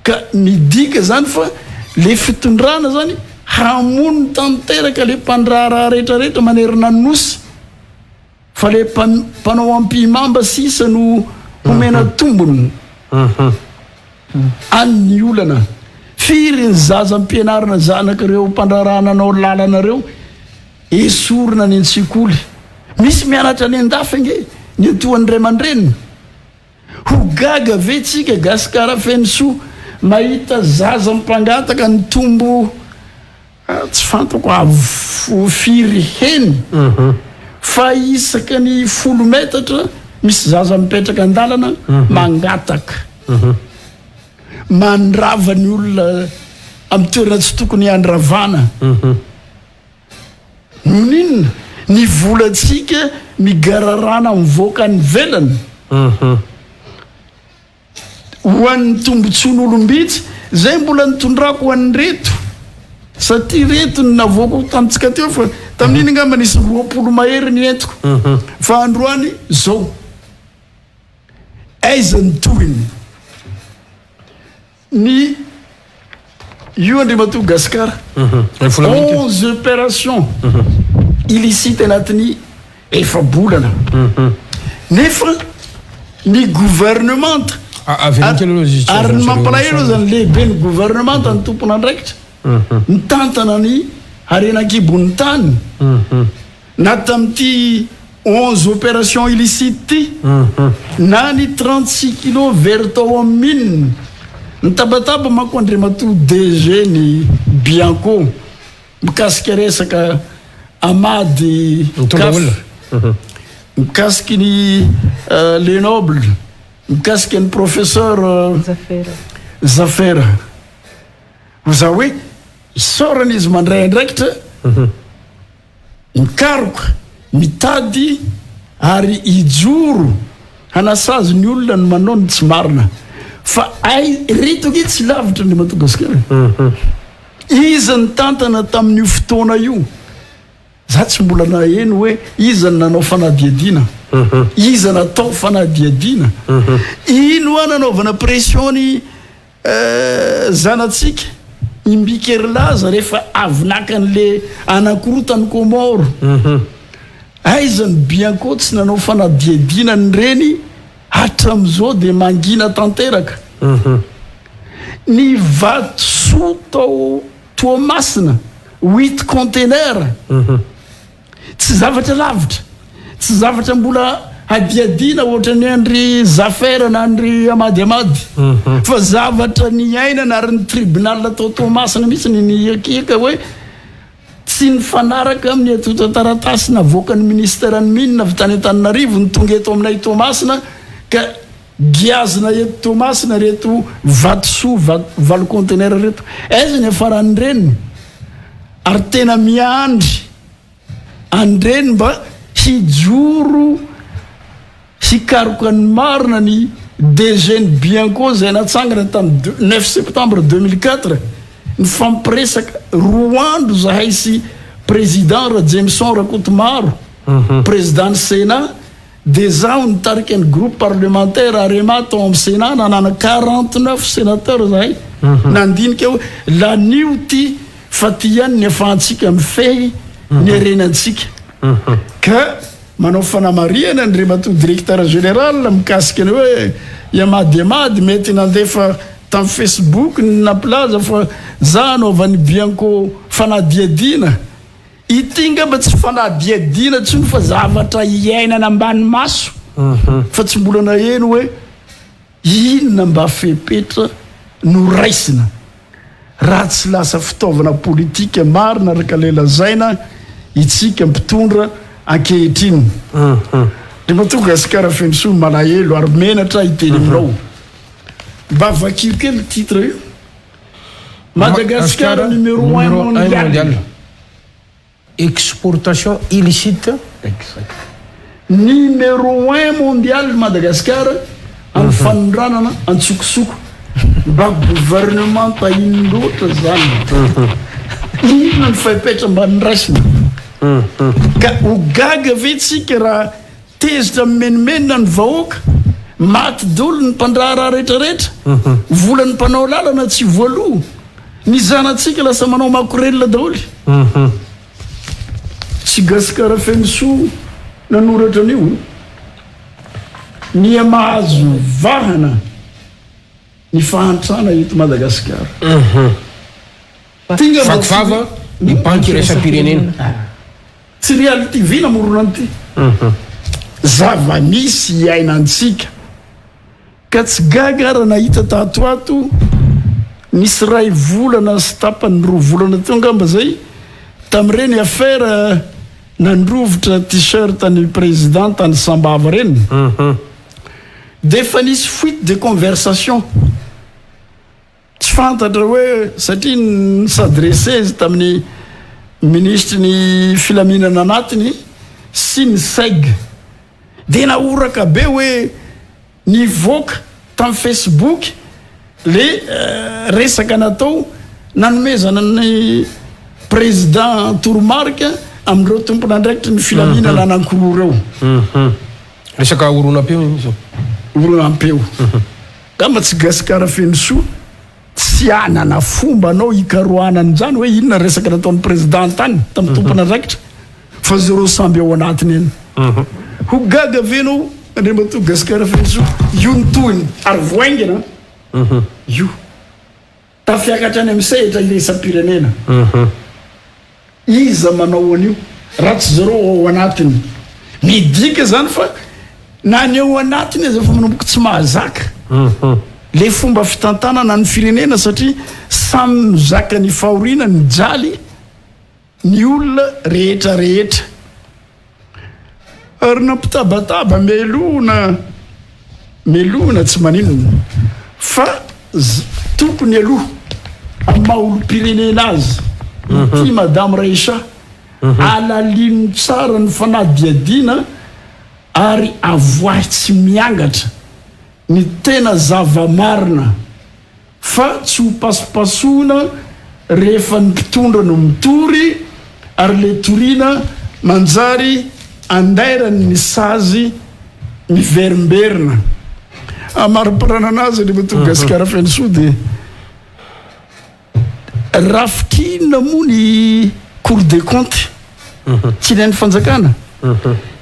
[SPEAKER 3] ka midika zany fa le fitondrana zany hamono tanteraka le mpandraharaha rehetrarehetra manerina nosy, fa le mpanao ampihimamba sisa no homena tombony. Any ny olana. Firy ny zaza ampianarina zanaka reo mpandraharaha nanao lalana reo esorina any an-tsekoly? Misy mianatra any an-dafy ange ny antohan'ny ray aman-dreniny. Ho gaga ve tsika, Gasikara Fenosoa, mahita zaza mpangataka ny tombo tsy fantako avo firy heny, fa isaka ny 10 metatra misy zaza mipetraka an-dalana mangataka, mandrava ny olona amin'ny toerana tsy tokony handravana? Noninona ny volantsika migararana mivoaka ny velany ho an'ny tombontsoan'olom-bitsy? Zay mbola nitondrako ho an'ny reto, satria reto ny navoako tamintsika teo, fa tamin'iny angamba nisy 20 mahery ny entiko, fa androany zao aiza ny tohiny? Ny io Andriamatoa Gasikara, 11 opérations illicites anatin'ny efa-bolana. Nefa ny gouvernemanta, ary ny mampalahelo aza ny lehiben'ny gouvernemanta ny tompon'andraikitra mitantana ny harena an-kibon'ny tany, na tamin'ity 11 opérations illicites ity, na ny 36 kilos very tao amin'ny mine. Nitabataba manko Andriamatoa DG ny Bianco mikasika resaka Amady
[SPEAKER 1] Mitondra
[SPEAKER 3] Caf,
[SPEAKER 1] olona.
[SPEAKER 3] mikasiky ny Lenoble, mikasika ny Professeur
[SPEAKER 2] Zafera.
[SPEAKER 3] Zafera. Ho za hoe isaorana izy mandray andraikitra. Mikaroka, mitady ary hijoro hanasazy ny olona ny manao ny tsy marina. Fa hay reto ange tsy lavitra ny Madagasikara e. Iza nitantana tamin'io fotoana io? Za tsy mbola naheno hoe iza no nanao fanadihadiana. Iza natao fanadihadiana. Ino hoa nanaovana pression ny Zanatsika Imbiky Herilaza rehefa avy naka an'le anankiroa tany Comores. Aiza ny Bianco tsy nanao fanadihadiana an'ireny hatramizao dia mangina tanteraka. Ny vatosoa tao Toamasina huit containers. Tsy zavatra lavitra, tsy zavatra mbola hadihadiana ohatran'ny an-dry Zafer na an-dry Amady Amady, fa zavatra niainana ary ny tribunal tao Toamasina mihitsy no nihiakiaka hoe tsy nifanaraka amin'ny antontan-taratasy navoakan'ny ministeran'ny mines avy tany Antananarivo ny tonga eto aminay Toamasina ka giazina eto Toamasina ireto vatosoa valo conteneur ireto. Aiza ny hiafaran'ireny? Ary tena miandry an'ireny mba hijoro hikaroka ny marina ny DG ny Bianco izay natsangana tamin'ny 9 septembre 2004 nifampiresaka roa andro zahay sy Président Rajemison Rakotomaro, Président ny Sénat, dia zaho nitarika ny groupe parlementaire Arema tao amin'ny Sénat, nanana 49 sénateurs zahay, nandinika hoe lanio ty fa ty ihany ny afahantsika mifehy ny harenantsika. Ka manao fanamarihana Andriamatoa Directeur Général mikasika ny hoe i Amady Amady mety nandefa tamin'ny Facebook ny nampilaza fa za hanaovan'ny Bianco fanadihadiana. Ity ngamba tsy fanadihadiana intsony fa zavatra iainana ambany maso fa tsy mbola naheno hoe inona mba fepetra noraisina raha tsy lasa fitaovana politika marina araka ilay lazaina itsika mpitondra ankehitriny. Andriamatoa Gasikara Fenosoa malahelo ary menatra hiteny aminao. Mba vakio kely titre io. Madagascar numéro un mondial.
[SPEAKER 1] Exportation illicite.
[SPEAKER 3] Exact. Numéro un mondial Madagascar amin'ny fanondranana antsokosoko. Mba gouvernement ino loatra zany. Inona ny fepetra mba noraisina? Ka ho gaga ve tsika raha Tezitra mimenomenona ny vahoaka, maty dolo ny mpandraharaha retraretra, volan'ny mpanao lalana tsy voaloa, ny zanatsika lasa manao makorelina daholo. Tsy Gasikara Fenosoa nanoratra an'io, miha mahazo vahana ny fahantrana eto Madagasikara.
[SPEAKER 1] Vaky vava ny banky iraisam-pirenena.
[SPEAKER 3] Tsy Real TV namorona an'ity. Zava-misy iainantsika. Ka tsy gaga raha nahita tato ato nisy iray volana sy tapany roa volana teo angamba zay tamin'ireny affaire nandrovitra t-shirt ny président tany Sambava ireny. Dia efa nisy fuite de conversation. Tsy fantatra hoe satria ni-s'adresser izy tamin'ny minisitry ny filaminana anatiny sy ny seg. Dia nahoraka be hoe nivoaka tamin'ny facebook le resaka natao nanomezana ny président toromarika amin'ireo tompon'andraikitry ny filaminana anankiroa ireo.
[SPEAKER 1] Resaka horonam-peo iny izy.
[SPEAKER 3] Horonam-peo. Angamba tsy Gasikara Fenosoa. Tsy hanana fomba anao hikarohana an'izany hoe inona resaka nataon'ny président tany tamin'ny tompon'andraikitra fa zareo samby ao anatiny eny. Ho gaga ve ianao Andriamatoa Gasikara Fenosoa? Io ny tohiny ary vao haingana io. Tafiakatra any amin'ny sehatra iraisam-pirenena. Iza manao an'io raha tsy zareo ao anatiny? Midika izany fa na ny ao anatiny aza efa manomboka tsy mahazaka le fomba fitantanana ny firenena satria samy mizaka ny fahoriana, ny jaly ny olona rehetra rehetra. Ary nampitabataba melohina melohina tsy maninona fa tokony aloha amin'ny maha olom-pirenena azy ity madame Raïcha alalino tsara ny fanadihadiana ary avoahy tsy miangatra ny tena zava-marina. Fa tsy ho pasopasohina rehefa ny mpitondra no mitory ary le toriana manjary andairan ny sazy miverimberina. Amariparanana azy Andriamatoa Gasikara Fenosoa dia rafitr'inona moa ny Cour des comptes? Tsy ilain'ny fanjakana?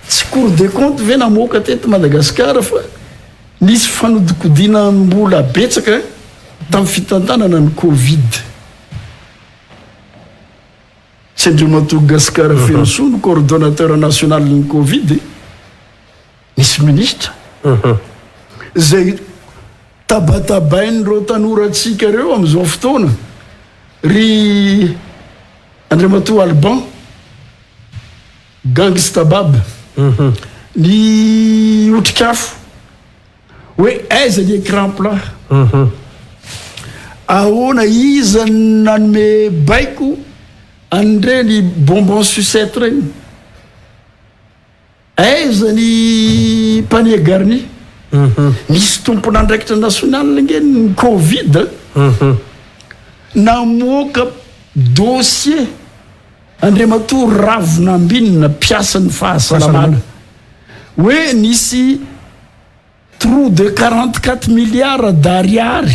[SPEAKER 3] Tsy Cour des comptes ve namoaka teto Madagasikara fa Nisy fanodikodinam-bola betsaka tamin'ny fitantanana ny Covid. Tsy Andriamatoa Gascar Fenosoa no coordonnateur national-n'ny Covid, nisy minisitra izay tabatabain'ireo tanorantsika ireo amin'izao fotoana, ry Andriamatoa Alban. Gangsta Bab, ny otrikafo hoe aiza ny écran plat, ahoana iza no nanome baiko an'ireny bonbon sucette ireny, aiza ny panier garni, misy tompon'andraikitra national ange ny covid namoaka dossier. Andriamatoa Ravonambinina, mpiasan'ny fahasalamana, hoe nisy trou de 44 milliards d'ariary.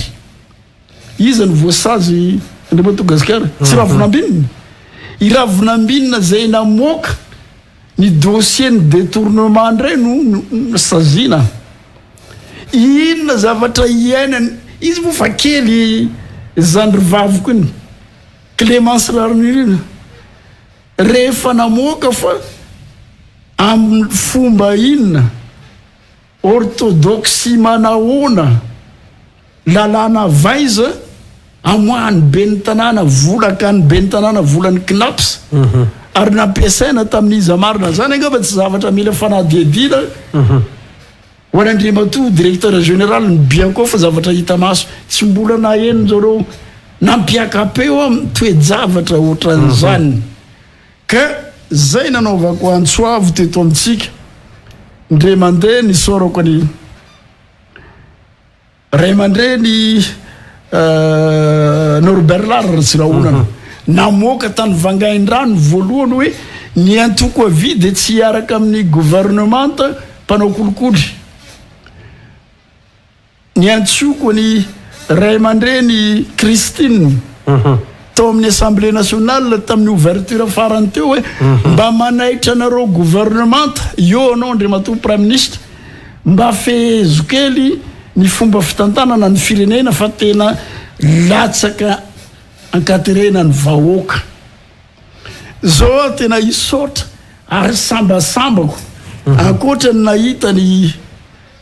[SPEAKER 3] Iza no voasazy Andriamatoa Gasikara? Tsy Ravonambinina? I Ravonambinina izay namoaka ny dossier ny détournement indray no saziana. Inona zavatra iainany? Izy moa fa kely zandry vaviko iny. Clémence Raharinirina, rehefa namoaka fa amin'ny fomba inona, orthodoxie manahoana, lalàna avaiza amoahan'ny ben'ny tanàna vola ka ny ben'ny tanàna volan'ny Cnaps ary nampiasaina tamin'iza marina, zany angamba tsy zavatra mila fanadihadiana. Ho an' Andriamatoa Directeur Général ny Bianco fa zavatra hita maso tsy mbola naheno zareo nampiaka-peo amin'ny toe-javatra ohatran'izany ka zay nanaovako antso avo teto amintsika ndre mandeha nisaorako ny Ray aman-dreny Norbert Lary Ratsirahonana namoaka tany Vangaindrano voalohany hoe ny antoko havia dia tsy hiaraka amin'ny governemanta mpanao kolikoly. Niantsoako ny ray aman-dreny Christine tao amin'ny Assemblée nationale tamin'ny ouverture farany teo hoe mba manaitra anareo governemanta, eo anao Andriamatoa Praiminisitra, Mba fehezo kely ny fomba fitantanana ny firenena fa tena latsaka ankaterena ny vahoaka. Zao aho tena hisaotra ary sambasambako ankoatra ny nahita ny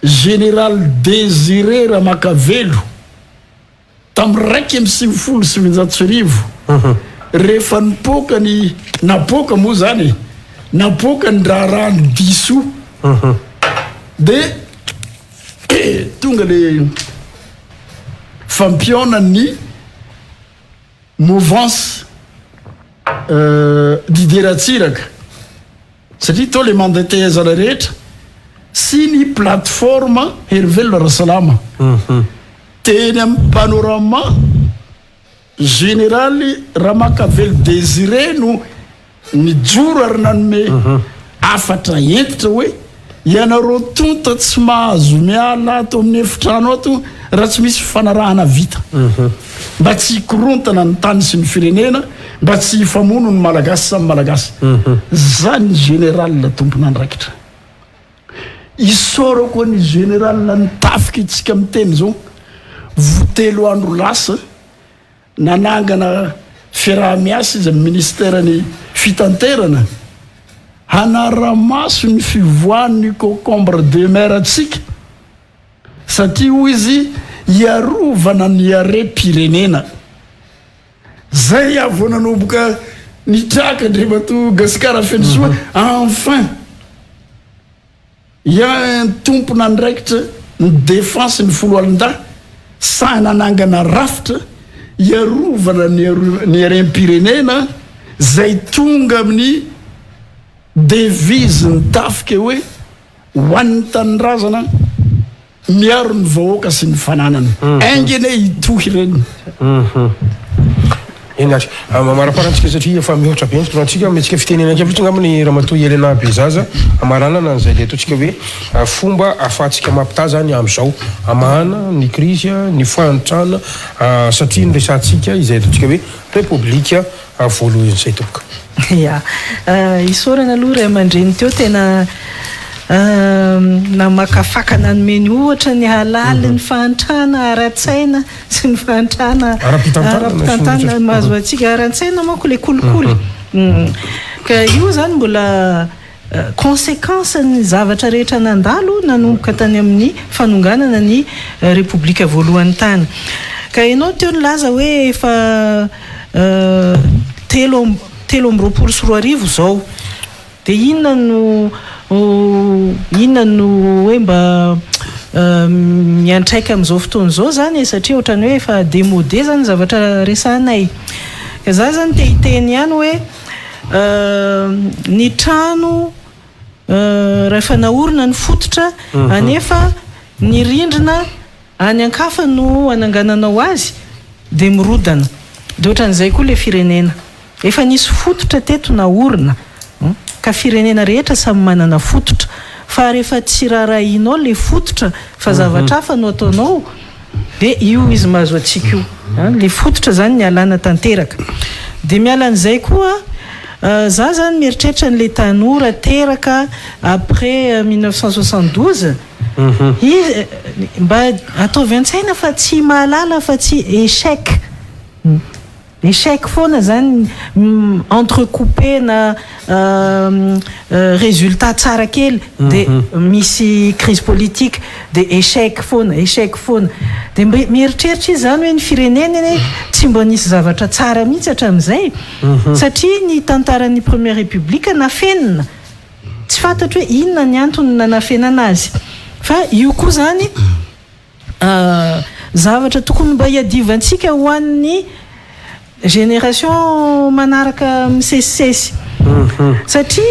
[SPEAKER 3] Général Désiré Ramakavelo. Tamin'ny 1991, rehefa nipoaka ny, napoaka moa izany e, napoaka ny raharahan'i Diso, dia tonga le fampihaonan'ny mouvance Didier Ratsiraka, satria tao le mandatehezana rehetra, sy ny plateforme Herivelona Rasalama. Teny amin'ny Panorama, Jeneraly Ramakavelo Désiré no nijoro ary nanome hafatra hentitra hoe, Ianareo tonta tsy mahazo miala ato amin'ny efitrano ato raha tsy misy fifanarahana vita. mba tsy hikorontana ny tany sy ny firenena, mba tsy hifamono ny Malagasy samy Malagasy. Zany général tompon'andraikitra. Isaorako an'i général ny tafika itsika miteny zao, vo 3 andro lasa nanangana fiaraha-miasa izy amin'ny ministeran'ny fitanterana hanara-maso ny fivoahan'ny concombre de mer antsika satria hoy izy hiarovana ny harem-pirenena. Zay aho vao nanomboka nitraka Andriamatoa Gasikara Fenosoa, enfin il y a un tompon'andraikitra ny défense ny foloalindahy sahy nanangana rafitra hiarovana ny harem-pirenena zay tonga amin'ny devise ny tafika hoe ho an'ny tanindrazana miaro ny vahoaka sy ny fananany. Enga anie hitohy ireny.
[SPEAKER 1] Eny ary, mamaraparana antsika satria efa mihoatra be ny fotoanantsika, omentsika fitenenana kely fotsiny angamba ny Ramatoa Yelena Bezaza hamaranana an'izay ilay ataontsika hoe fomba ahafahantsika mampitaha izany amin'izao, hamahana ny krizy, ny fahantrana satria ny resahantsika izay ataontsika hoe Repoblika voalohany izay tompoko.
[SPEAKER 2] Ya, isaorana aloha ray aman-dreny teo tena namakafaka nanome ny ohatra ny halalin'ny fahantrana ara-tsaina sy ny fahantrana ara-pitantanana mahazo antsika ara-tsaina manko ilay kolikoly. Ka io izany mbola Conséquence ny zavatra rehetra nandalo nanomboka tany amin'ny fanonganana ny Repoblika voalohany tany. Ka ianao teo nilaza hoe efa 2023 izao. Dia inona no inona no hoe mba miantraika amin'izao fotoana izao izany e? Satria ohatran'ny hoe efa démodé izany ny zavatra resahanay. Ka za izany te hiteny ihany hoe Ny trano rehefa naorina ny fototra anefa ny rindrina any an-kafa no anangananao azy dia mirodana. Dia ohatran'izay koa ilay firenena. Efa nisy fototra teto naorina ka firenena rehetra samy manana fototra fa rehefa tsy raharahianao ilay fototra fa zavatra hafa no ataonao Dia io izy mahazo antsika io. Ilay fototra izany nialana tanteraka. Dia miala an'izay koa, za izany mieritreritra an'ilay tanora teraka après 1972, izy mba ataovy an-tsaina fa tsy mahalala afa-tsy échec. Échec foana zany entrecouper na résultat tsara kely de misy crise politique de échec foana échec foana de mieritreritra izy zany hoe ny fireneny anie tsy mba nisy zavatra tsara mihitsy hatramin'izay satria ny tantaran'ny première république nafenina tsy fantatro hoe inona ny antony nanafenana azy fa io koa zany Zavatra tokony mba hiadivantsika ho an'ny génération manaraka misesisesy. Satria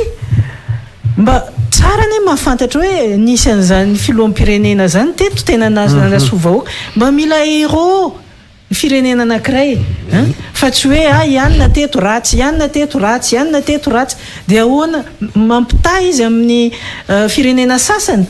[SPEAKER 2] mba tsara anie mahafantatra hoe nisy an'izany filoham-pirenena izany teto tena nanasoa vahoaka. Mba mila héros. Ny firenena anankiray an! Fa tsy hoe ah i anona teto ratsy, i anona teto ratsy, i anona teto ratsy, dia ahoana? Mampitaha izy amin'ny firenena sasany,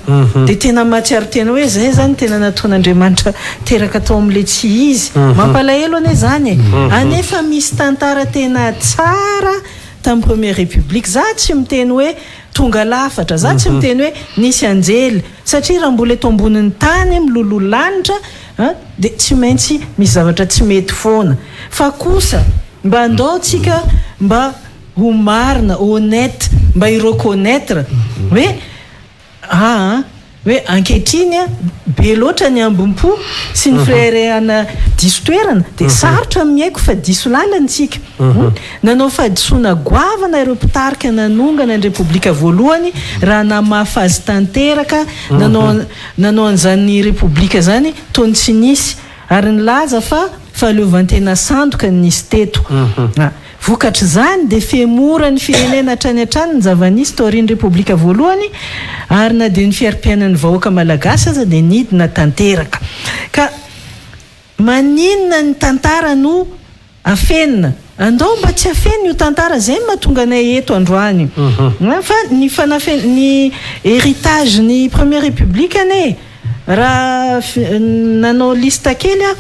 [SPEAKER 2] dia tena mahatsiaro tena hoe zay zany tena nataon'Andriamanitra teraka tao amin'ilay tsy izy. Mampalahelo anie zany e! Anefa misy tantara tena tsara tamin'ny première république. Za tsy miteny hoe tonga lafatra, za tsy miteny hoe nisy anjely, satria raha mbola eto ambonin'ny tany miloloha lanitra, An! Dia tsy maintsy misy zavatra tsy mety foana. Fa kosa mba andao tsika mba ho marina, honnête, mba hi-reconnaitre hoe aa hoe ankehitriny an, be loatra ny ambom-po sy ny fireharehana diso toerana dia sarotra ny miaiky fa diso lalana isika. Nanao fahadisoana goavana ireo mpitarika nanongana ny Repoblika voalohany raha namafa azy tanteraka nanao Nanao an'izany Repoblika izany toa ny tsy nisy, ary nilaza fa fahaleovantena sandoka ny nisy teto. Vokatr'izany dia fihemoran'ny firenena hatrany hatrany ny zava-nisy taorian'ny Repoblika voalohany, ary na dia ny fiari-piainan'ny vahoaka malagasy aza dia nidina tanteraka. Ka maninona ny tantara no Afenina. Andao mba tsy afenina io tantara izay no mahatonga anay eto androany. Fa ny fanafen ny héritage ny première république anie raha nanao liste kely aho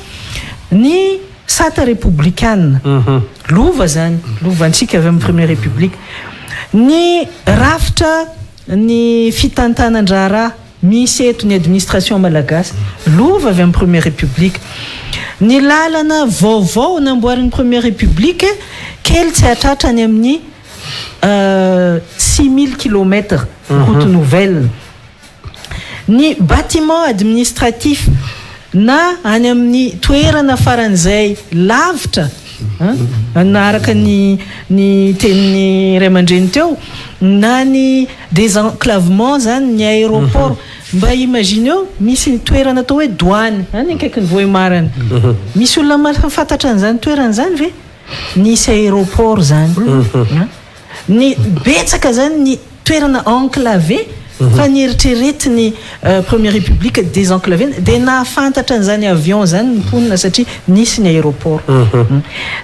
[SPEAKER 2] ny. Sata repoblikana, lova izany, lovantsika avy amin'ny première république. Ny rafitra ny fitantanan-draharaha misy eto, ny administration malagasy, lova avy amin'ny première république. Ny lalana vaovao namboarin'ny première république, kely tsy hahatratra any amin'ny 6000 kilomètres, route nouvelle. Ny bâtiment administratif na any amin'ny toerana faran'izay lavitra na araka ny ny tenin'ny ray aman-dreny teo na ny désenclavement zany ny aéroport mba imagineo misy toerana atao hoe douane any akaikin'ny Vohimarina misy olona mahafantatra an'izany toerana izany ve? Nisy aéroport zany Ny betsaka zany ny toerana enclavé fa ny eritreretiny première république désenclavé dia nahafantatra an'izany avion zany ny mponina satria nisy ny aéroport.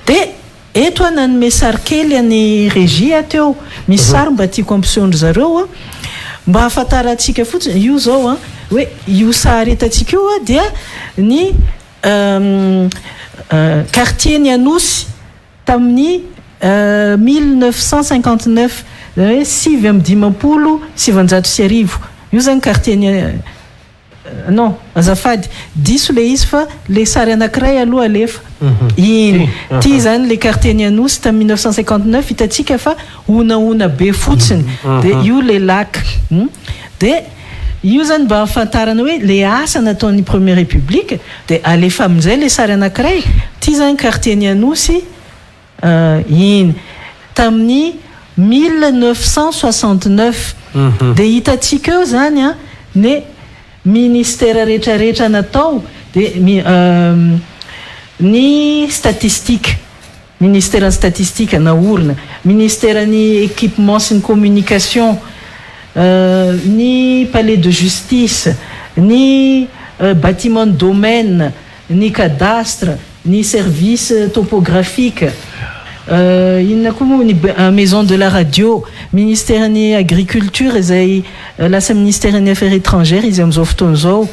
[SPEAKER 2] Dia eto aho nanome sary kely an'i régie aho teo, misy sary mba tiako ampiseho-ndry zareo an, mba hahafantarantsika fotsiny, io zao an, hoe io sary hitantsika io an dia ny quartier ny Anosy Tamin'ny 1959, izany hoe 1959, io izany quartier ny, non, azafady, diso ilay izy fa ilay sary anankiray aloha alefa, iny, ity izany ilay quartier ny Anosy tamin'ny 1959, hitantsika fa honahona be fotsiny, dia io ilay lac, dia io izany mba hahafantarana hoe ilay asa nataon'ny première république, Dia alefa amin'izay ilay sary anankiray, ity izany quartier ny Anosy iny, tamin'ny 1969. Dia hitantsika eo izany an, ny ministera rehetrarehetra natao, dia ny statistique, ministeran'ny statistique naorina, ministeran'ny équipement sy ny communication, ny palais de justice, ny bâtiment ny domaine, ny cadastre, ny service topographique, inona koa moa, ny maison de la radio, ministeran'ny agriculture izay lasa ministeran'ny affaires étrangères izy amin'izao fotoana izao,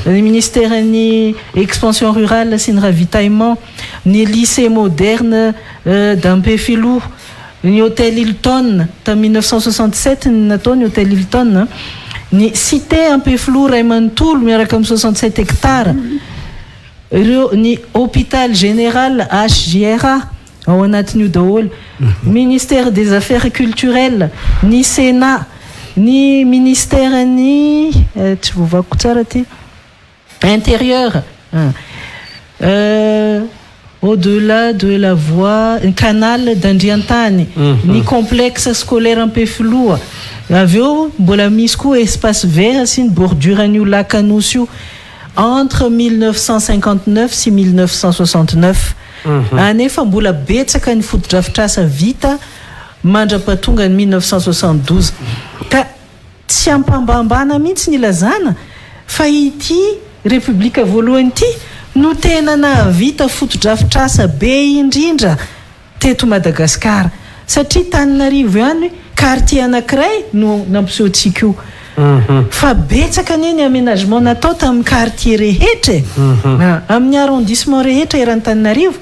[SPEAKER 2] ny ministeran'ny expansion rurale sy ny ravitaillement, ny lycée moderne d'Ampefiloha, ny hôtel Hilton, tamin'ny 1967 no natao ny hôtel Hilton, ny cité Ampefiloha iray manontolo miaraka amin'ny 67 hectares, ireo ny hôpital général HJRA ao anatin'io daholo, ministère des affaires culturelles, ny Sénat, ny ministère-n'ny, tsy voavakiko tsara ity. Intérieur Au delà de la voie ny canal d'Andriantany, ny complexe scolaire Ampefiloha, avy eo mbola misy koa espace vert sy ny bordure an'io lac Anosy io entre 1959 sy 1969. Anefa mbola betsaka ny fotodrafitrasa vita mandra-pahatonga ny 1972. Ka Tsy ampambambana mihitsy ny ilazana fa ity Repoblika voalohany ity no tena nahavita fotodrafitrasa be indrindra teto Madagasikara satria Taninarivo ihany quartier anankiray no nampisehoantsika io fa betsaka anie ny aménagement natao tamin'ny quartier rehetra e! Amin'ny arrondissement rehetra eran'Antananarivo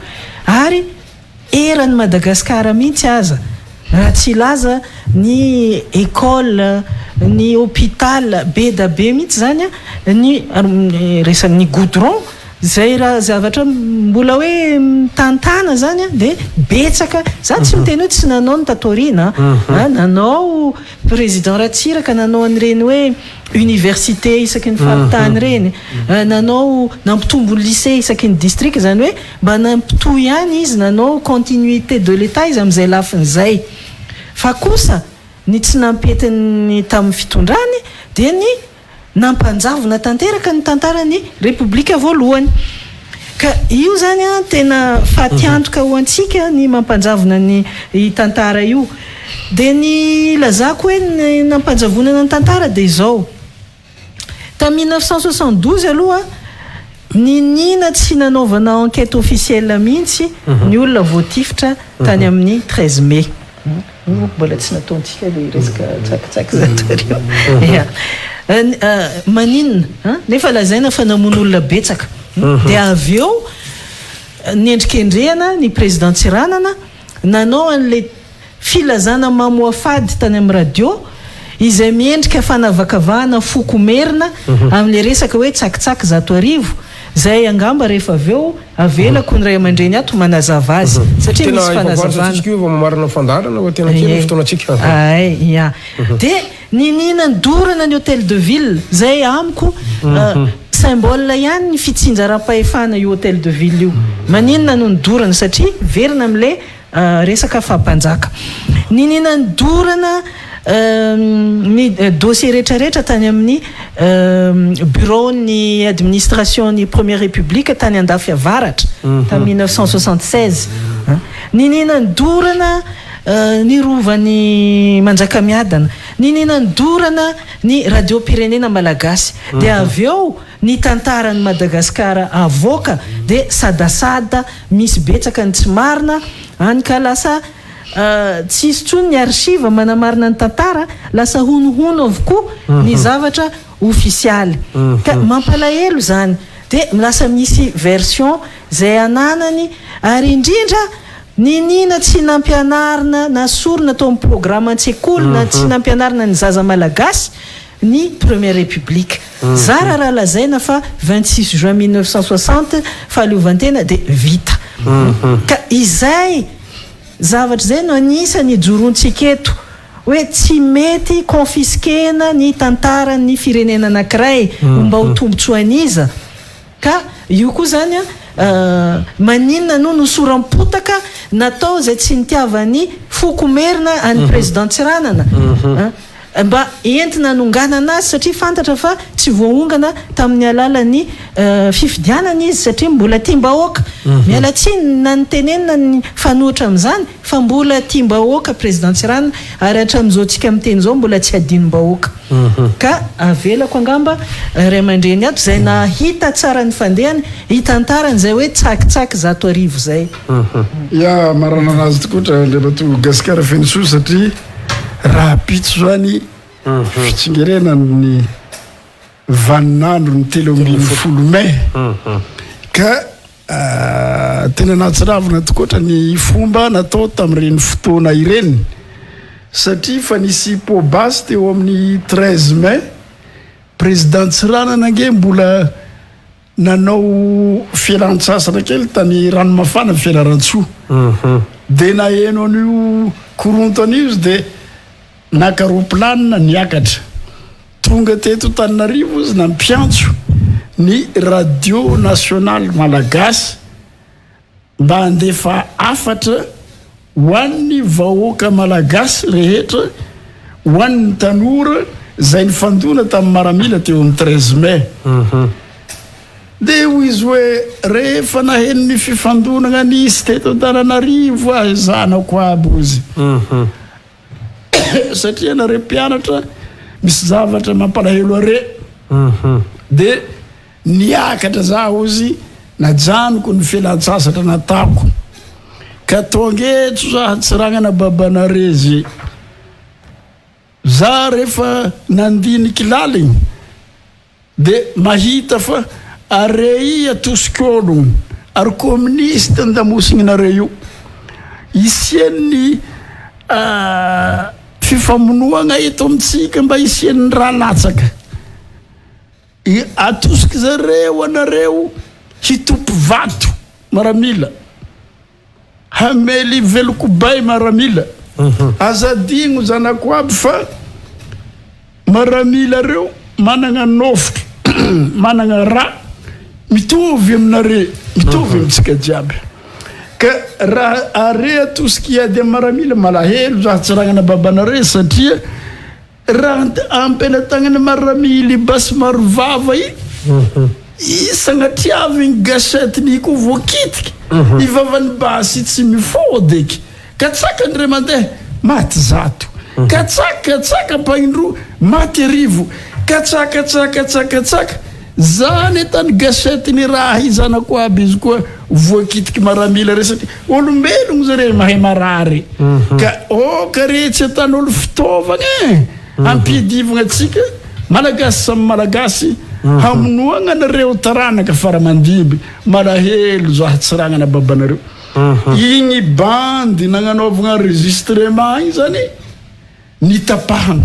[SPEAKER 2] ary Eran'i Madagasikara mihitsy aza, raha tsy hilaza ny école, ny hôpital, be da be mihitsy izany ny resaka ny goudron izay raha zavatra mbola hoe mitantana izany dia betsaka, za tsy miteny hoe tsy nanao ny tato aoriana an, nanao président Ratsiraka nanao an'ireny hoe université isaky ny faritany ireny, nanao nampitombo ny lycée isaky ny district, izany hoe Mba nampitohy ihany izy nanao continuité de l'Etat izy amin'izay lafiny izay. Fa kosa ny tsy nampetiny tamin'ny fitondrany dia ny nampanjavona tanteraka ny tantaran'ny Repoblika voalohany. Ka io izany an tena fatiantoka ho antsika ny mampanjavona ny tantara io. Dia ny ilazako hoe ny nampanjavonana ny tantara dia izao. Tamin'ny 1972 aloha, niniana tsy nanaovana enquête officielle mihitsy ny olona voatifitra tany amin'ny 13 mai. Mbola tsy nataontsika ilay resaka tsakitsaky zato arivo. Ya. Maninona? Nefa lazaina fa namono olona betsaka. Dia avy eo. Nendrikendrehana ny Président Tsiranana nanao an'ilay filazana mamoafady tany amin'ny radio izay miendrika fanavakavahana foko merina amin'ilay resaka hoe tsakitsaky 1100 izay angamba rehefa avy eo avelako ny ray aman-dreny ato manazava azy satria
[SPEAKER 1] Tena
[SPEAKER 2] misy
[SPEAKER 1] efa voaroso
[SPEAKER 2] fanazavana.
[SPEAKER 1] antsika io vao mamarana ny fandaharana fa tena kely ny fotoanantsika.
[SPEAKER 2] Ay, ya. Dia niniana nidorana ny Hotel de Ville izay amiko symbole ihany ny fitsinjaram-pahefana io Hotel de Ville io. Maninona no nidorana? Satria verina amin'ilay resaka faha-mpanjaka. Niniana nidorana ny dossier rehetrarehetra tany amin'ny bureau-n'ny administration-n'ny Première République tany Andafy Avaratra tamin'ny 1976. Niniana nidorana ny rovan'i Manjakamiadana. Niniana nidorana ny radiom-pirenena malagasy. Dia avy eo ny tantaran'i Madagasikara avoaka dia sadasada misy betsaka ny tsy marina any ka lasa tsy hisy intsony ny archive manamarina ny tantara, lasa honohono avokoa ny zavatra ofisialy. Ka mampalahelo izany. Dia lasa misy version izay ananany ary indrindra niniana tsy nampianarina nasorina tao amin'ny programme an-tsekoly na tsy nampianarina ny zaza malagasy ny première république. Zara raha lazaina fa 26 juin 1960 fahaleovantena dia vita. Ka izay zavatra izay no anisany ijoroantsika eto hoe tsy mety confisquer-na ny tantaran'ny firenena anankiray ho mba ho tombotsoan'iza. Ka io koa izany an, maninona no nosoram-potaka natao izay tsy nitiavan'ny foko merina an'i Président Tsiranana an? Mba entina hanonganana azy satria fantatra fa tsy voaongana tamin'ny alalan'ny fifidianana izy satria mbola tiam-bahoaka. Miala tsiny na ny tenenina ny fanohitra amin'izany fa mbola tiam-bahoaka Président Tsiranana ary hatramin'izao tsika miteny izao mbola tsy hadinom-bahoaka. Ka avelako angamba ray aman-dreny ato izay nahita tsara ny fandehany hitantarany izay hoe tsakitsaky 1100 izay.
[SPEAKER 3] Ya, marina anazy tokoa Andriamatoa Gasikara Fenosoa satria Rahampitso izany fitsingerenan'ny vaninandro ny 13 mai ka tena nahatsiravina tokoatra ny fomba natao tamin'ireny fotoana ireny satria fa nisy poa-basy teo amin'ny 13 mai, Président Tsiranana ange mbola Nanao fialan-tsasatra kely tany Ranomafana Fianarantsoa. Dia naheno an'io korontana io izy dia naka roplanina niakatra. Tonga teto Antananarivo izy nampiantso ny Radio Nationale Malagasy mba handefa hafatra ho an'ny vahoaka malagasy rehetra, ho an'ny tanora izay nifandona tamin'ny maramila teo amin'ny 13 mai. Dia hoy izy hoe, rehefa naheno ny fifandonana nisy teto Antananarivo aho zanako aby hoy izy. Satria ianareo mpianatra misy zavatra mampalahelo are. Dia Niakatra za hozy najanoko ny fialantsasatra natako ka tonga eto za hatsiragnana babanare ze za refa nandiniky laligny de mahita fa are i atosik'ologno ary communiste ndamosignanare io isian'ny fifamonoagna eto amintsika mba hisian'ny ra latsaka. Atosiky zareo anareo hitopy vato maramila, hamely velokobay maramila. Aza adigno zanako aby fa maramila reo managna nofotro, managna ra mitovy aminare, mitovy amintsika jiaby. Ka raha are atosiky hiady amy maramila, malahelo za tsy ragnana babanare satria Raha am-pelatagnan'ny maramila i basy marovava i, i sagnatriavigny gâchette-ny koa voakitiky, i vavan'ny basy tsy mifôdy eky. Katsaka indray mandeha, maty zato. Katsaka, katsaka ampahindroa, maty arivo. Katsaka, katsaka, katsaka, zany tany gâchette-ny raha i zanako aby izy koa voakitiky maramila re satria olombelogno zare mahay marary ka oka re tsy atan'olo fitaovagna e ampidivagna atsika malagasy samy malagasy. Hamonoagna anareo taranaka fara aman-dimby, malahelo zah tsy ragnana babanareo. Igny bandy nagnanaovagna enregistrement igny zany nitapahagna.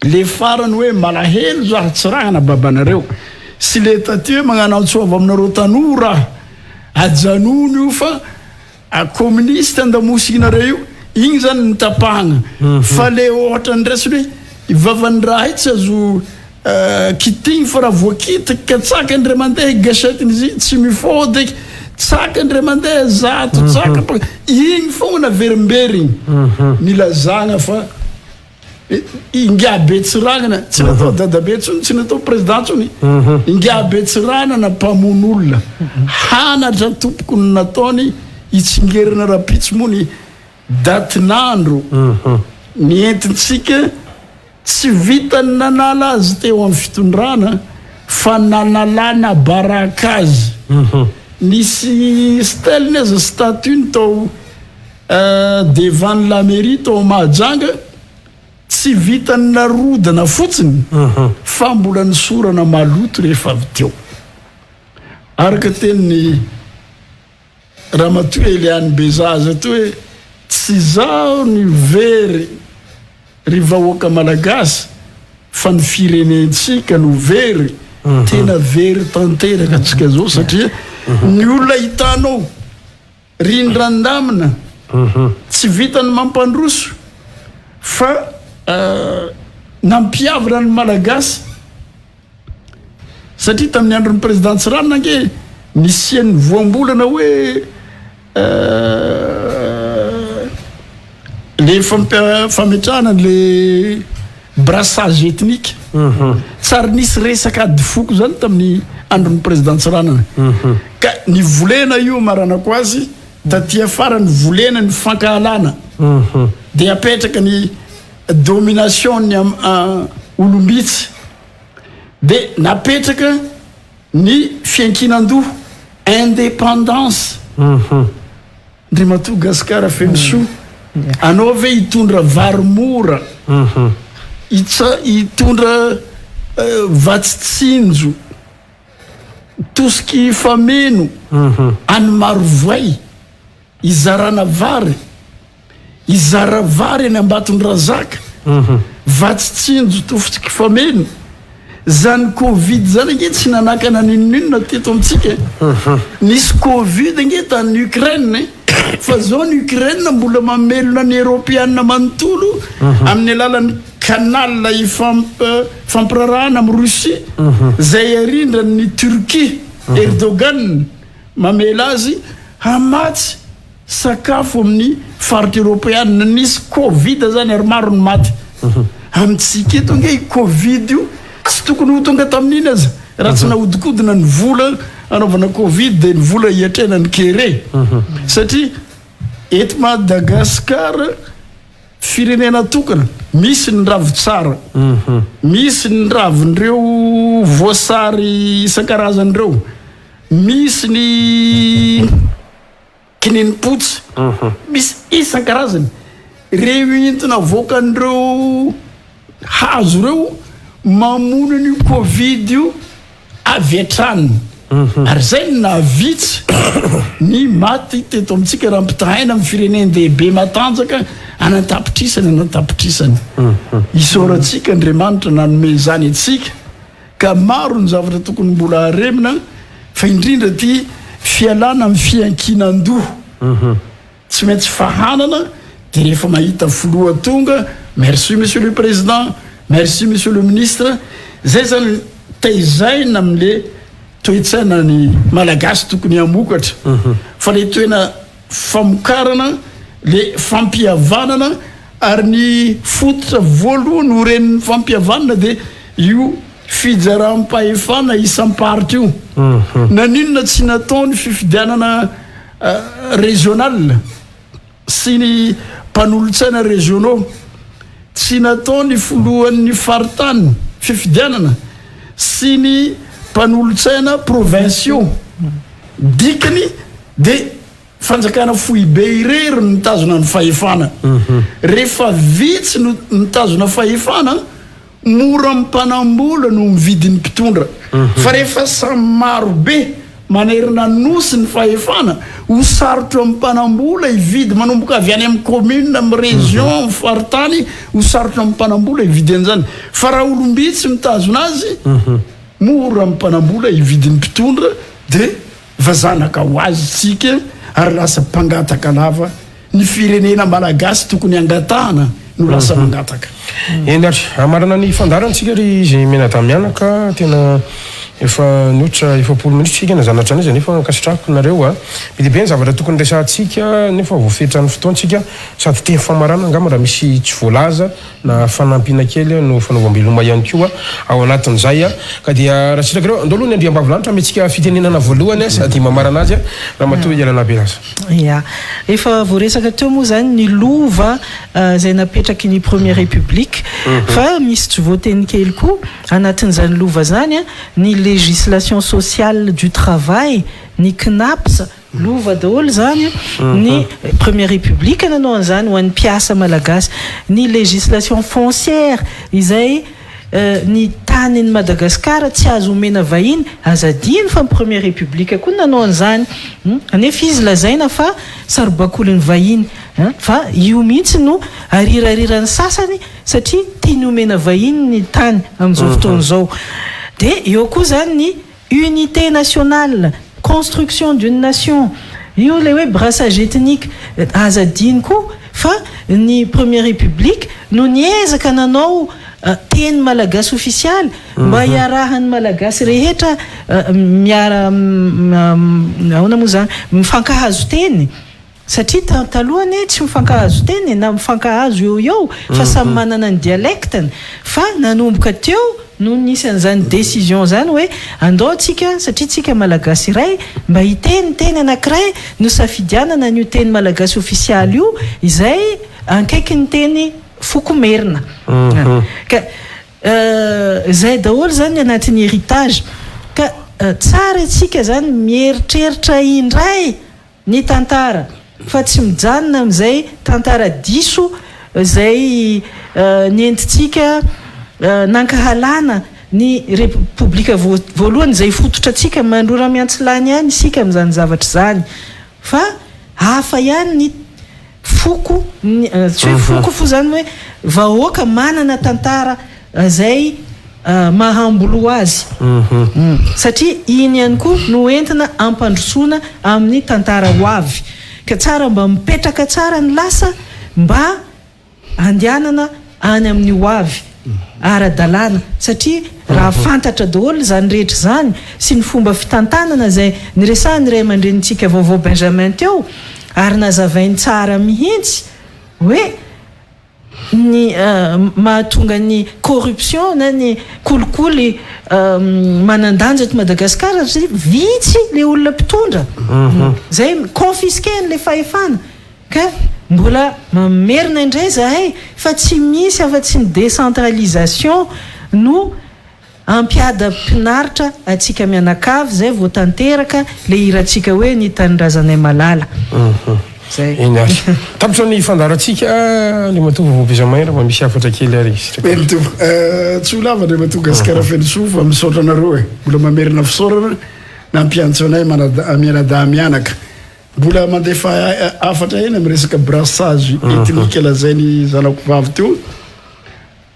[SPEAKER 3] Le farany hoe malahelo zah tsy ragnana babanareo sy le taty hoe magnano antso avo aminareo tanora aho, ajanony io fa communiste andamosignareo io, igny zany nitapahagna fa le ohatra ndraisiny hoe i vavan'ny raha io tsy azo kitihigny fa raha voakitiky ka tsaka indray mandeha gâchette-n'izy tsy mifôdy eky, tsaka indray mandeha zato tsaka, igny fogna naverimberigny nilazagna fa. Ingahy Betsiranana, tsy natao dadabe intsony, tsy natao président intsony. Ingahy Betsiranana mpamono olona. Hanatra tompoko ny nataony hitsingerina rahampitso moa ny datin'andro ny entintsika tsy vitan'ny nanala azy teo amin'ny fitondrana fa nanalana baraka azy. Nisy stèle-ny aza statue-ny tao Devant la mairie tao Mahajanga, tsy vitan'ny narodana fotsiny fa mbola nisorana maloto rehefa avy teo. Araka tenin'i Ramatoa Eliane Bezaza teo hoe tsy izaho no very ry vahoaka Malagasy fa ny firenentsika no very, tena very tanteraka tsika zao satria ny olona hitanao Rindran-damina, tsy vitan'ny mampandroso fa nampihavana ny Malagasy satria tamin'ny andron'ny Président Tsiranana ange nisian'ny voambolana hoe le fametrahana le brassage ethnique. Tsy ary nisy resaka ady foko zany tamin'ny andron'ny président Tsiranana. Ka ny volena io maranako azy taty afara ny volena ny fankahalana. Dia apetraka ny domination ny olom-bitsy. Dia napetraka ny fiankinan-doha, indépendance. Ndrimatoa Gascar Fenosoa, anao ve hitondra vary mora, hitondra vatsy tsinjo, tosiky fameno any Marovoay, hizarana vary? Hizara vary eny Ambatondrazaka, vatsy tsinjo tofotsiky fameno. Zany covid zany ange tsy nanakana n'inon'inona teto amintsika e. Nisy covid ange tany Ukraine e. Fa zao ny Ukraine mbola mamelona ny Eropeana manontolo amin'ny alalan'ny canal ifampirarahana amin'i Russie zay arindran'ny Turquie, Erdogan mamela azy hamatsy Sakafo amin'ny faritra eropeanina nisy covid zany ary maro ny maty. Amintsika eto ange io covid io tsy tokony ho tonga tamin'iny aza raha tsy nahodinkodina ny vola anaovana covid dia ny vola hiatrehana ny kere. Satria eto Madagascar firenena tokana misy ny ravitsara, misy ny ravin'ireo voasary isan-karazany ireo, misy ny Kininim-potsy, misy isan-karazany. Ireo entona avoakan'ireo hazo ireo mamono an'io covid io avy hatrany. Ary izay no nahavitsy ny maty teto amintsika raha ampitahaina amin'ny firenen-dehibe matanjaka any an-tapitrisany any an-tapitrisany. Isaorantsika Andriamanitra nanome izany antsika. Ka maro ny zavatra tokony mbola haremina fa indrindra ity fialana amin'ny fiankinan-doha. Tsy maintsy fahanana dia rehefa mahita filoha tonga, merci monsieur le président, merci monsieur le ministre, zay zany tezaina amin'le toe-tsaina ny Malagasy tokony hamokatra fa le toena famokarana, le fampihavanana ary ny fototra voalohany ho ren'ny fampihavanana dia io fijaram-pahefana isam-paritra io. Naninona tsy natao ny fifidianana régional sy ny mpanolotsaina régionaux? Tsy natao ny filohan'ny faritany fifidianana sy ny mpanolotsaina provinciaux? Dikany dia fanjakana foibe irery no mitazona ny fahefana. Rehefa vitsy no mitazona fahefana, Mora amin'ny mpanam-bola no mividy ny mpitondra. Fa rehefa samy maro be manerana ny Nosy ny fahefana, ho sarotra amin'ny mpanam-bola hividy manomboka avy any amin'ny commune, amin'ny région, amin'ny faritany, ho sarotra amin'ny mpanam-bola hividy an'izany. Fa raha olom-bitsy mitazona azy, mora amin'ny mpanam-bola hividy ny mpitondra dia Vazanaka ho azy isika ary lasa mpangataka lava, ny firenena malagasy tokony hangatahana no lasa mangataka.
[SPEAKER 1] Eny ary, hamarana ny fandaharana tsika ry izy mianadahy mianaka, tena efa nihoatra 40 minitra tsika nazanatra an'iza nefa ankasitrahako nareo a! Be dia be ny zavatra tokony resahantsika nefa voafetran'ny fotoantsika sady teny famarana angamba raha misy tsy voalaza na fanampiana kely no fanaovam-beloma ihany koa ao anatin'izay ka dia raha sitrakareo andao aloha ny andriambavilanitra amentsika fitenenana voalohany sady mamarana azy ramatoa Yalana Belaza.
[SPEAKER 2] Ya, efa voaresaka teo moa izany ny lova izay napetraky ny première république fa misy tsy voateny kely koa anatin'izany lova izany ny législation sociale du travail, ny CNAPS, Lova daholo izany ny première république nanao an'izany ho an'ny mpiasa malagasy. Ny législation foncière izay ny tanin'i Madagasikara tsy azo omena vahiny, aza adino fa ny première république koa nanao an'izany nefa izy lazaina fa saribakolin'ny vahiny fa io mihitsy no arirariran'ny sasany satria tiany omena vahiny ny tany amin'izao fotoana izao. Dia eo koa izany ny Unité nationale, construction d'une nation, io ilay hoe brassage ethnique, aza adino koa fa ny première république no niezaka nanao teny malagasy ofisialy mba hiarahan'ny malagasy rehetra miara ahoana moa izany mifankahazo teny. Satria taloha anie tsy mifankahazo teny e, na mifankahazo eo eo fa samy manana ny dialecte-ny. Fa nanomboka teo no nisy an'izany décision izany hoe andao tsika satria tsika malagasy iray mba hiteny teny anankiray nosafidianana an'io teny malagasy ofisialy io izay ankaikin'ny teny foko merina. Ka Izay daholo izany ny anatin'ny héritage. Ka tsara isika izany mieritreritra indray Ny tantara, fa tsy mijanona amin'izay tantara diso izay nentintsika nankahalana ny Repoblika voalohany izay fototra antsika, mandrora miantsilany ihany isika amin'izany zavatra izany, fa hafa ihany ny foko, tsy hoe foko fo izany hoe vahoaka manana tantara izay mahamboloa azy satria iny ihany koa no entina hampandrosoana amin'ny tantara ho avy ka tsara mba mipetraka tsara ny lasa mba handehanana any amin'ny ho avy ara-dalàna satria raha fantatra daholo izany rehetra izany sy ny fomba fitantanana izay niresahan'ny ray aman-drenintsika vaovao Benjamin teo ary nazavainy tsara mihitsy hoe ny mahatonga ny corruption na ny kolikoly manan-danja eto Madagasikara satria vitsy le olona mpitondra zay mi-confisquer an'le fahefana ka mbola mamerina indray zahay fa tsy misy afa-tsy ny décentralisation no Hampiadam-pinaritra antsika mianakavy zay vao tanteraka le hirantsika hoe ny tanindrazanay malala.
[SPEAKER 1] Zay. Eny ary. Tapitra ny fandaharantsika Andriamatoa Vaovao Benjamin raha mba misy hafatra kely ary
[SPEAKER 3] sitraka. Eny tompoko. Tsy ho lava Andriamatoa Gasikara Fenosoa fa misaotra anareo e. Mbola mamerina fisaorana nampiantso anay mianadahy mianaka. Mbola mandefa hafatra ihany amin'ny resaka brassage ethnique lazain'ny zanako vavy teo.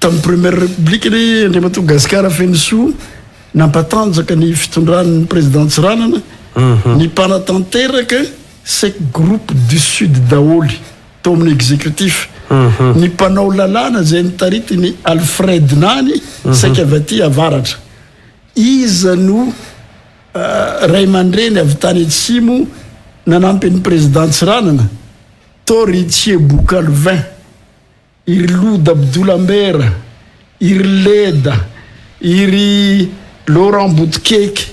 [SPEAKER 3] Tamin'ny première république anie Andriamatoa Gasikara Fenosoa nampatanjaka ny fitondran'ny président Tsiranana, ny mpanatanteraka sec groupe du sud daholo tao amin'ny exécutif, ny mpanao lalàna izay notaritin'i Alfred Nany saika avy aty avaratra. Iza no ray aman-dreny avy tany atsimo nanampy an'ny président Tsiranana? Tao ry Tsiebo Calvin. I ry Loda Abdoulambert, i ry Leda, i ry Laurent Botokeky,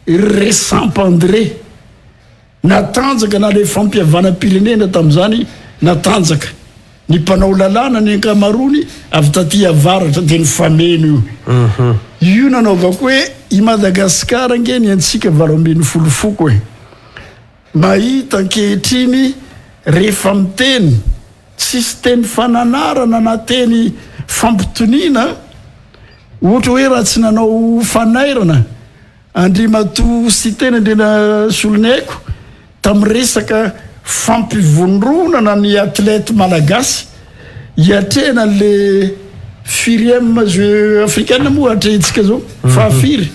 [SPEAKER 3] i ry Resampa André. Natanjaka na ilay fampihavanam-pirenena tamin'izany natanjaka. Ny mpanao lalàna ny ankamaroany avy taty avaratra dia nifameno io. Io nanaovako hoe i Madagasikara ange ny antsika 18 foko e. Mahita ankehitriny rehefa miteny Tsisy teny fananarana na teny fampitoniana. Ohatra hoe raha tsy nanao fanairana Andriamatoa Siteny Andrianasoloniaiko tamin'ny resaka fampivondronana ny athlète malagasy hiatrehana an'le firième jeux africaine moa atrehintsika zao fahafiry?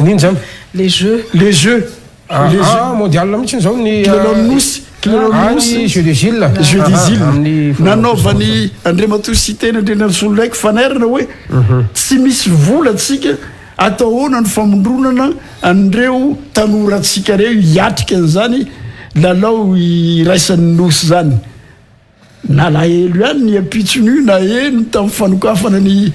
[SPEAKER 1] Nino zany?
[SPEAKER 2] Les jeux.
[SPEAKER 3] Les jeux.
[SPEAKER 1] Ah, ah mondial mihitsy zao ny
[SPEAKER 3] kilalaon'ny nosy
[SPEAKER 1] kilalaon'ny ah, nosy jeux des îles
[SPEAKER 3] jeux des îles nanaovany Andriamatoa Siteny Andrianarisololaiko fanairana hoe mhm. tsy misy vola tsika atao ahoana ny famondronana an'ireo tanorantsika reo hiatrika an'izany lalao iraisan'ny nosy zany Nalahelo ihany ny ampitson'io naheno tamin'ny fanokafana ny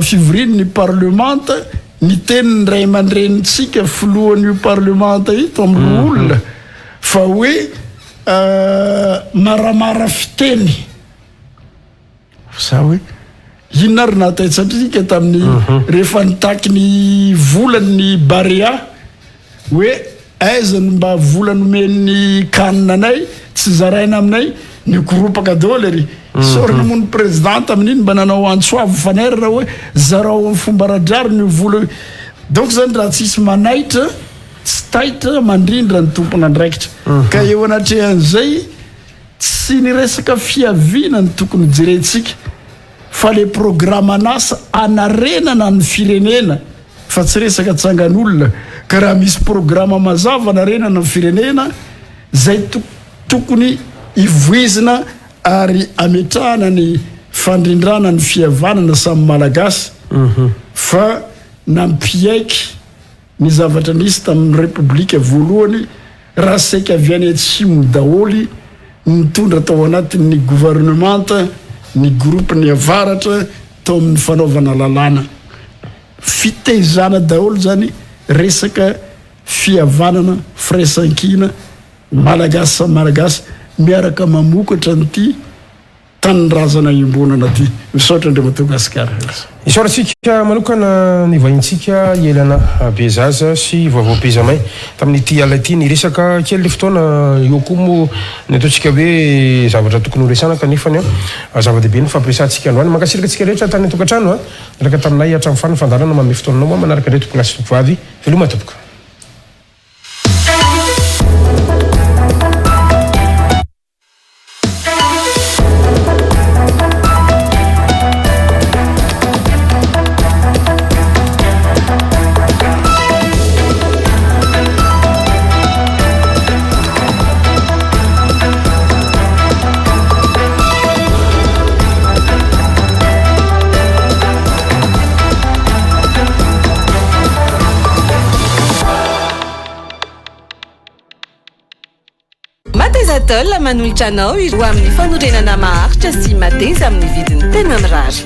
[SPEAKER 3] fivorian'ny parlemanta ny tenin'ny ray aman-drenintsika filohan'io parlemanta io tao amin'ny loholona fa hoe maramara fiteny. Za hoe inona ary nahataitsatrika tamin'ny rehefa nitaky ny volany ny Barea hoe aiza no mba vola nomen'ny can anay tsy zaraina aminay nikoropaka daholo ery. Isaorana moa ny président tamin'iny mba nanao antso avo fanairana hoe zarao amin'ny fomba ara-drariny io vola io. Donc zany raha tsisy manaitra tsy taitra mandrindra ny tompon'andraikitra. Ka eo anatrehan'izay Tsy ny resaka fiaviana no tokony hojerentsika fa le programan'asa anarenana ny firenena fa tsy resaka tsangan'olona ka raha misy programa mazava anarenana ny firenena zay tokony hivoizina ary ametrahana ny fandrindrana ny fihavanana samy malagasy fa nampiaiky Ny zavatra nisy tamin'ny Repoblika voalohany raha saika avy any atsimo daholo ny nitondra tao anatin'ny gouvernemanta ny groupe ny avaratra tao amin'ny fanaovana lalàna. Fitaizana daholo izany resaka fihavanana, firaisankina, Malagasy samy Malagasy miaraka mamokatra an'ity Tanindrazana iombonana ty. Misaotra Andriamatoa Gasikara.
[SPEAKER 1] Isaorantsika manokana ny vahintsika Ielana Bezaza sy Vaovao Benjamin tamin'ity alina ity. Niresaka kely le fotoana, eo koa moa ny ataontsika hoe zavatra tokony ho resahana kanefa zava-dehibe ny fampiresahantsika androany. Mankasitraka antsika rehetra tany an-tokantrano niaraka taminay hatramin'ny farany fandaharana manome fotoana anao manaraka indray tompokolahy sy tompovavy. Veloma tompoko.
[SPEAKER 4] Matezatol manolotra anao ireo amin'ny fanorenana maharitra sy mateza amin'ny vidiny tena mirary.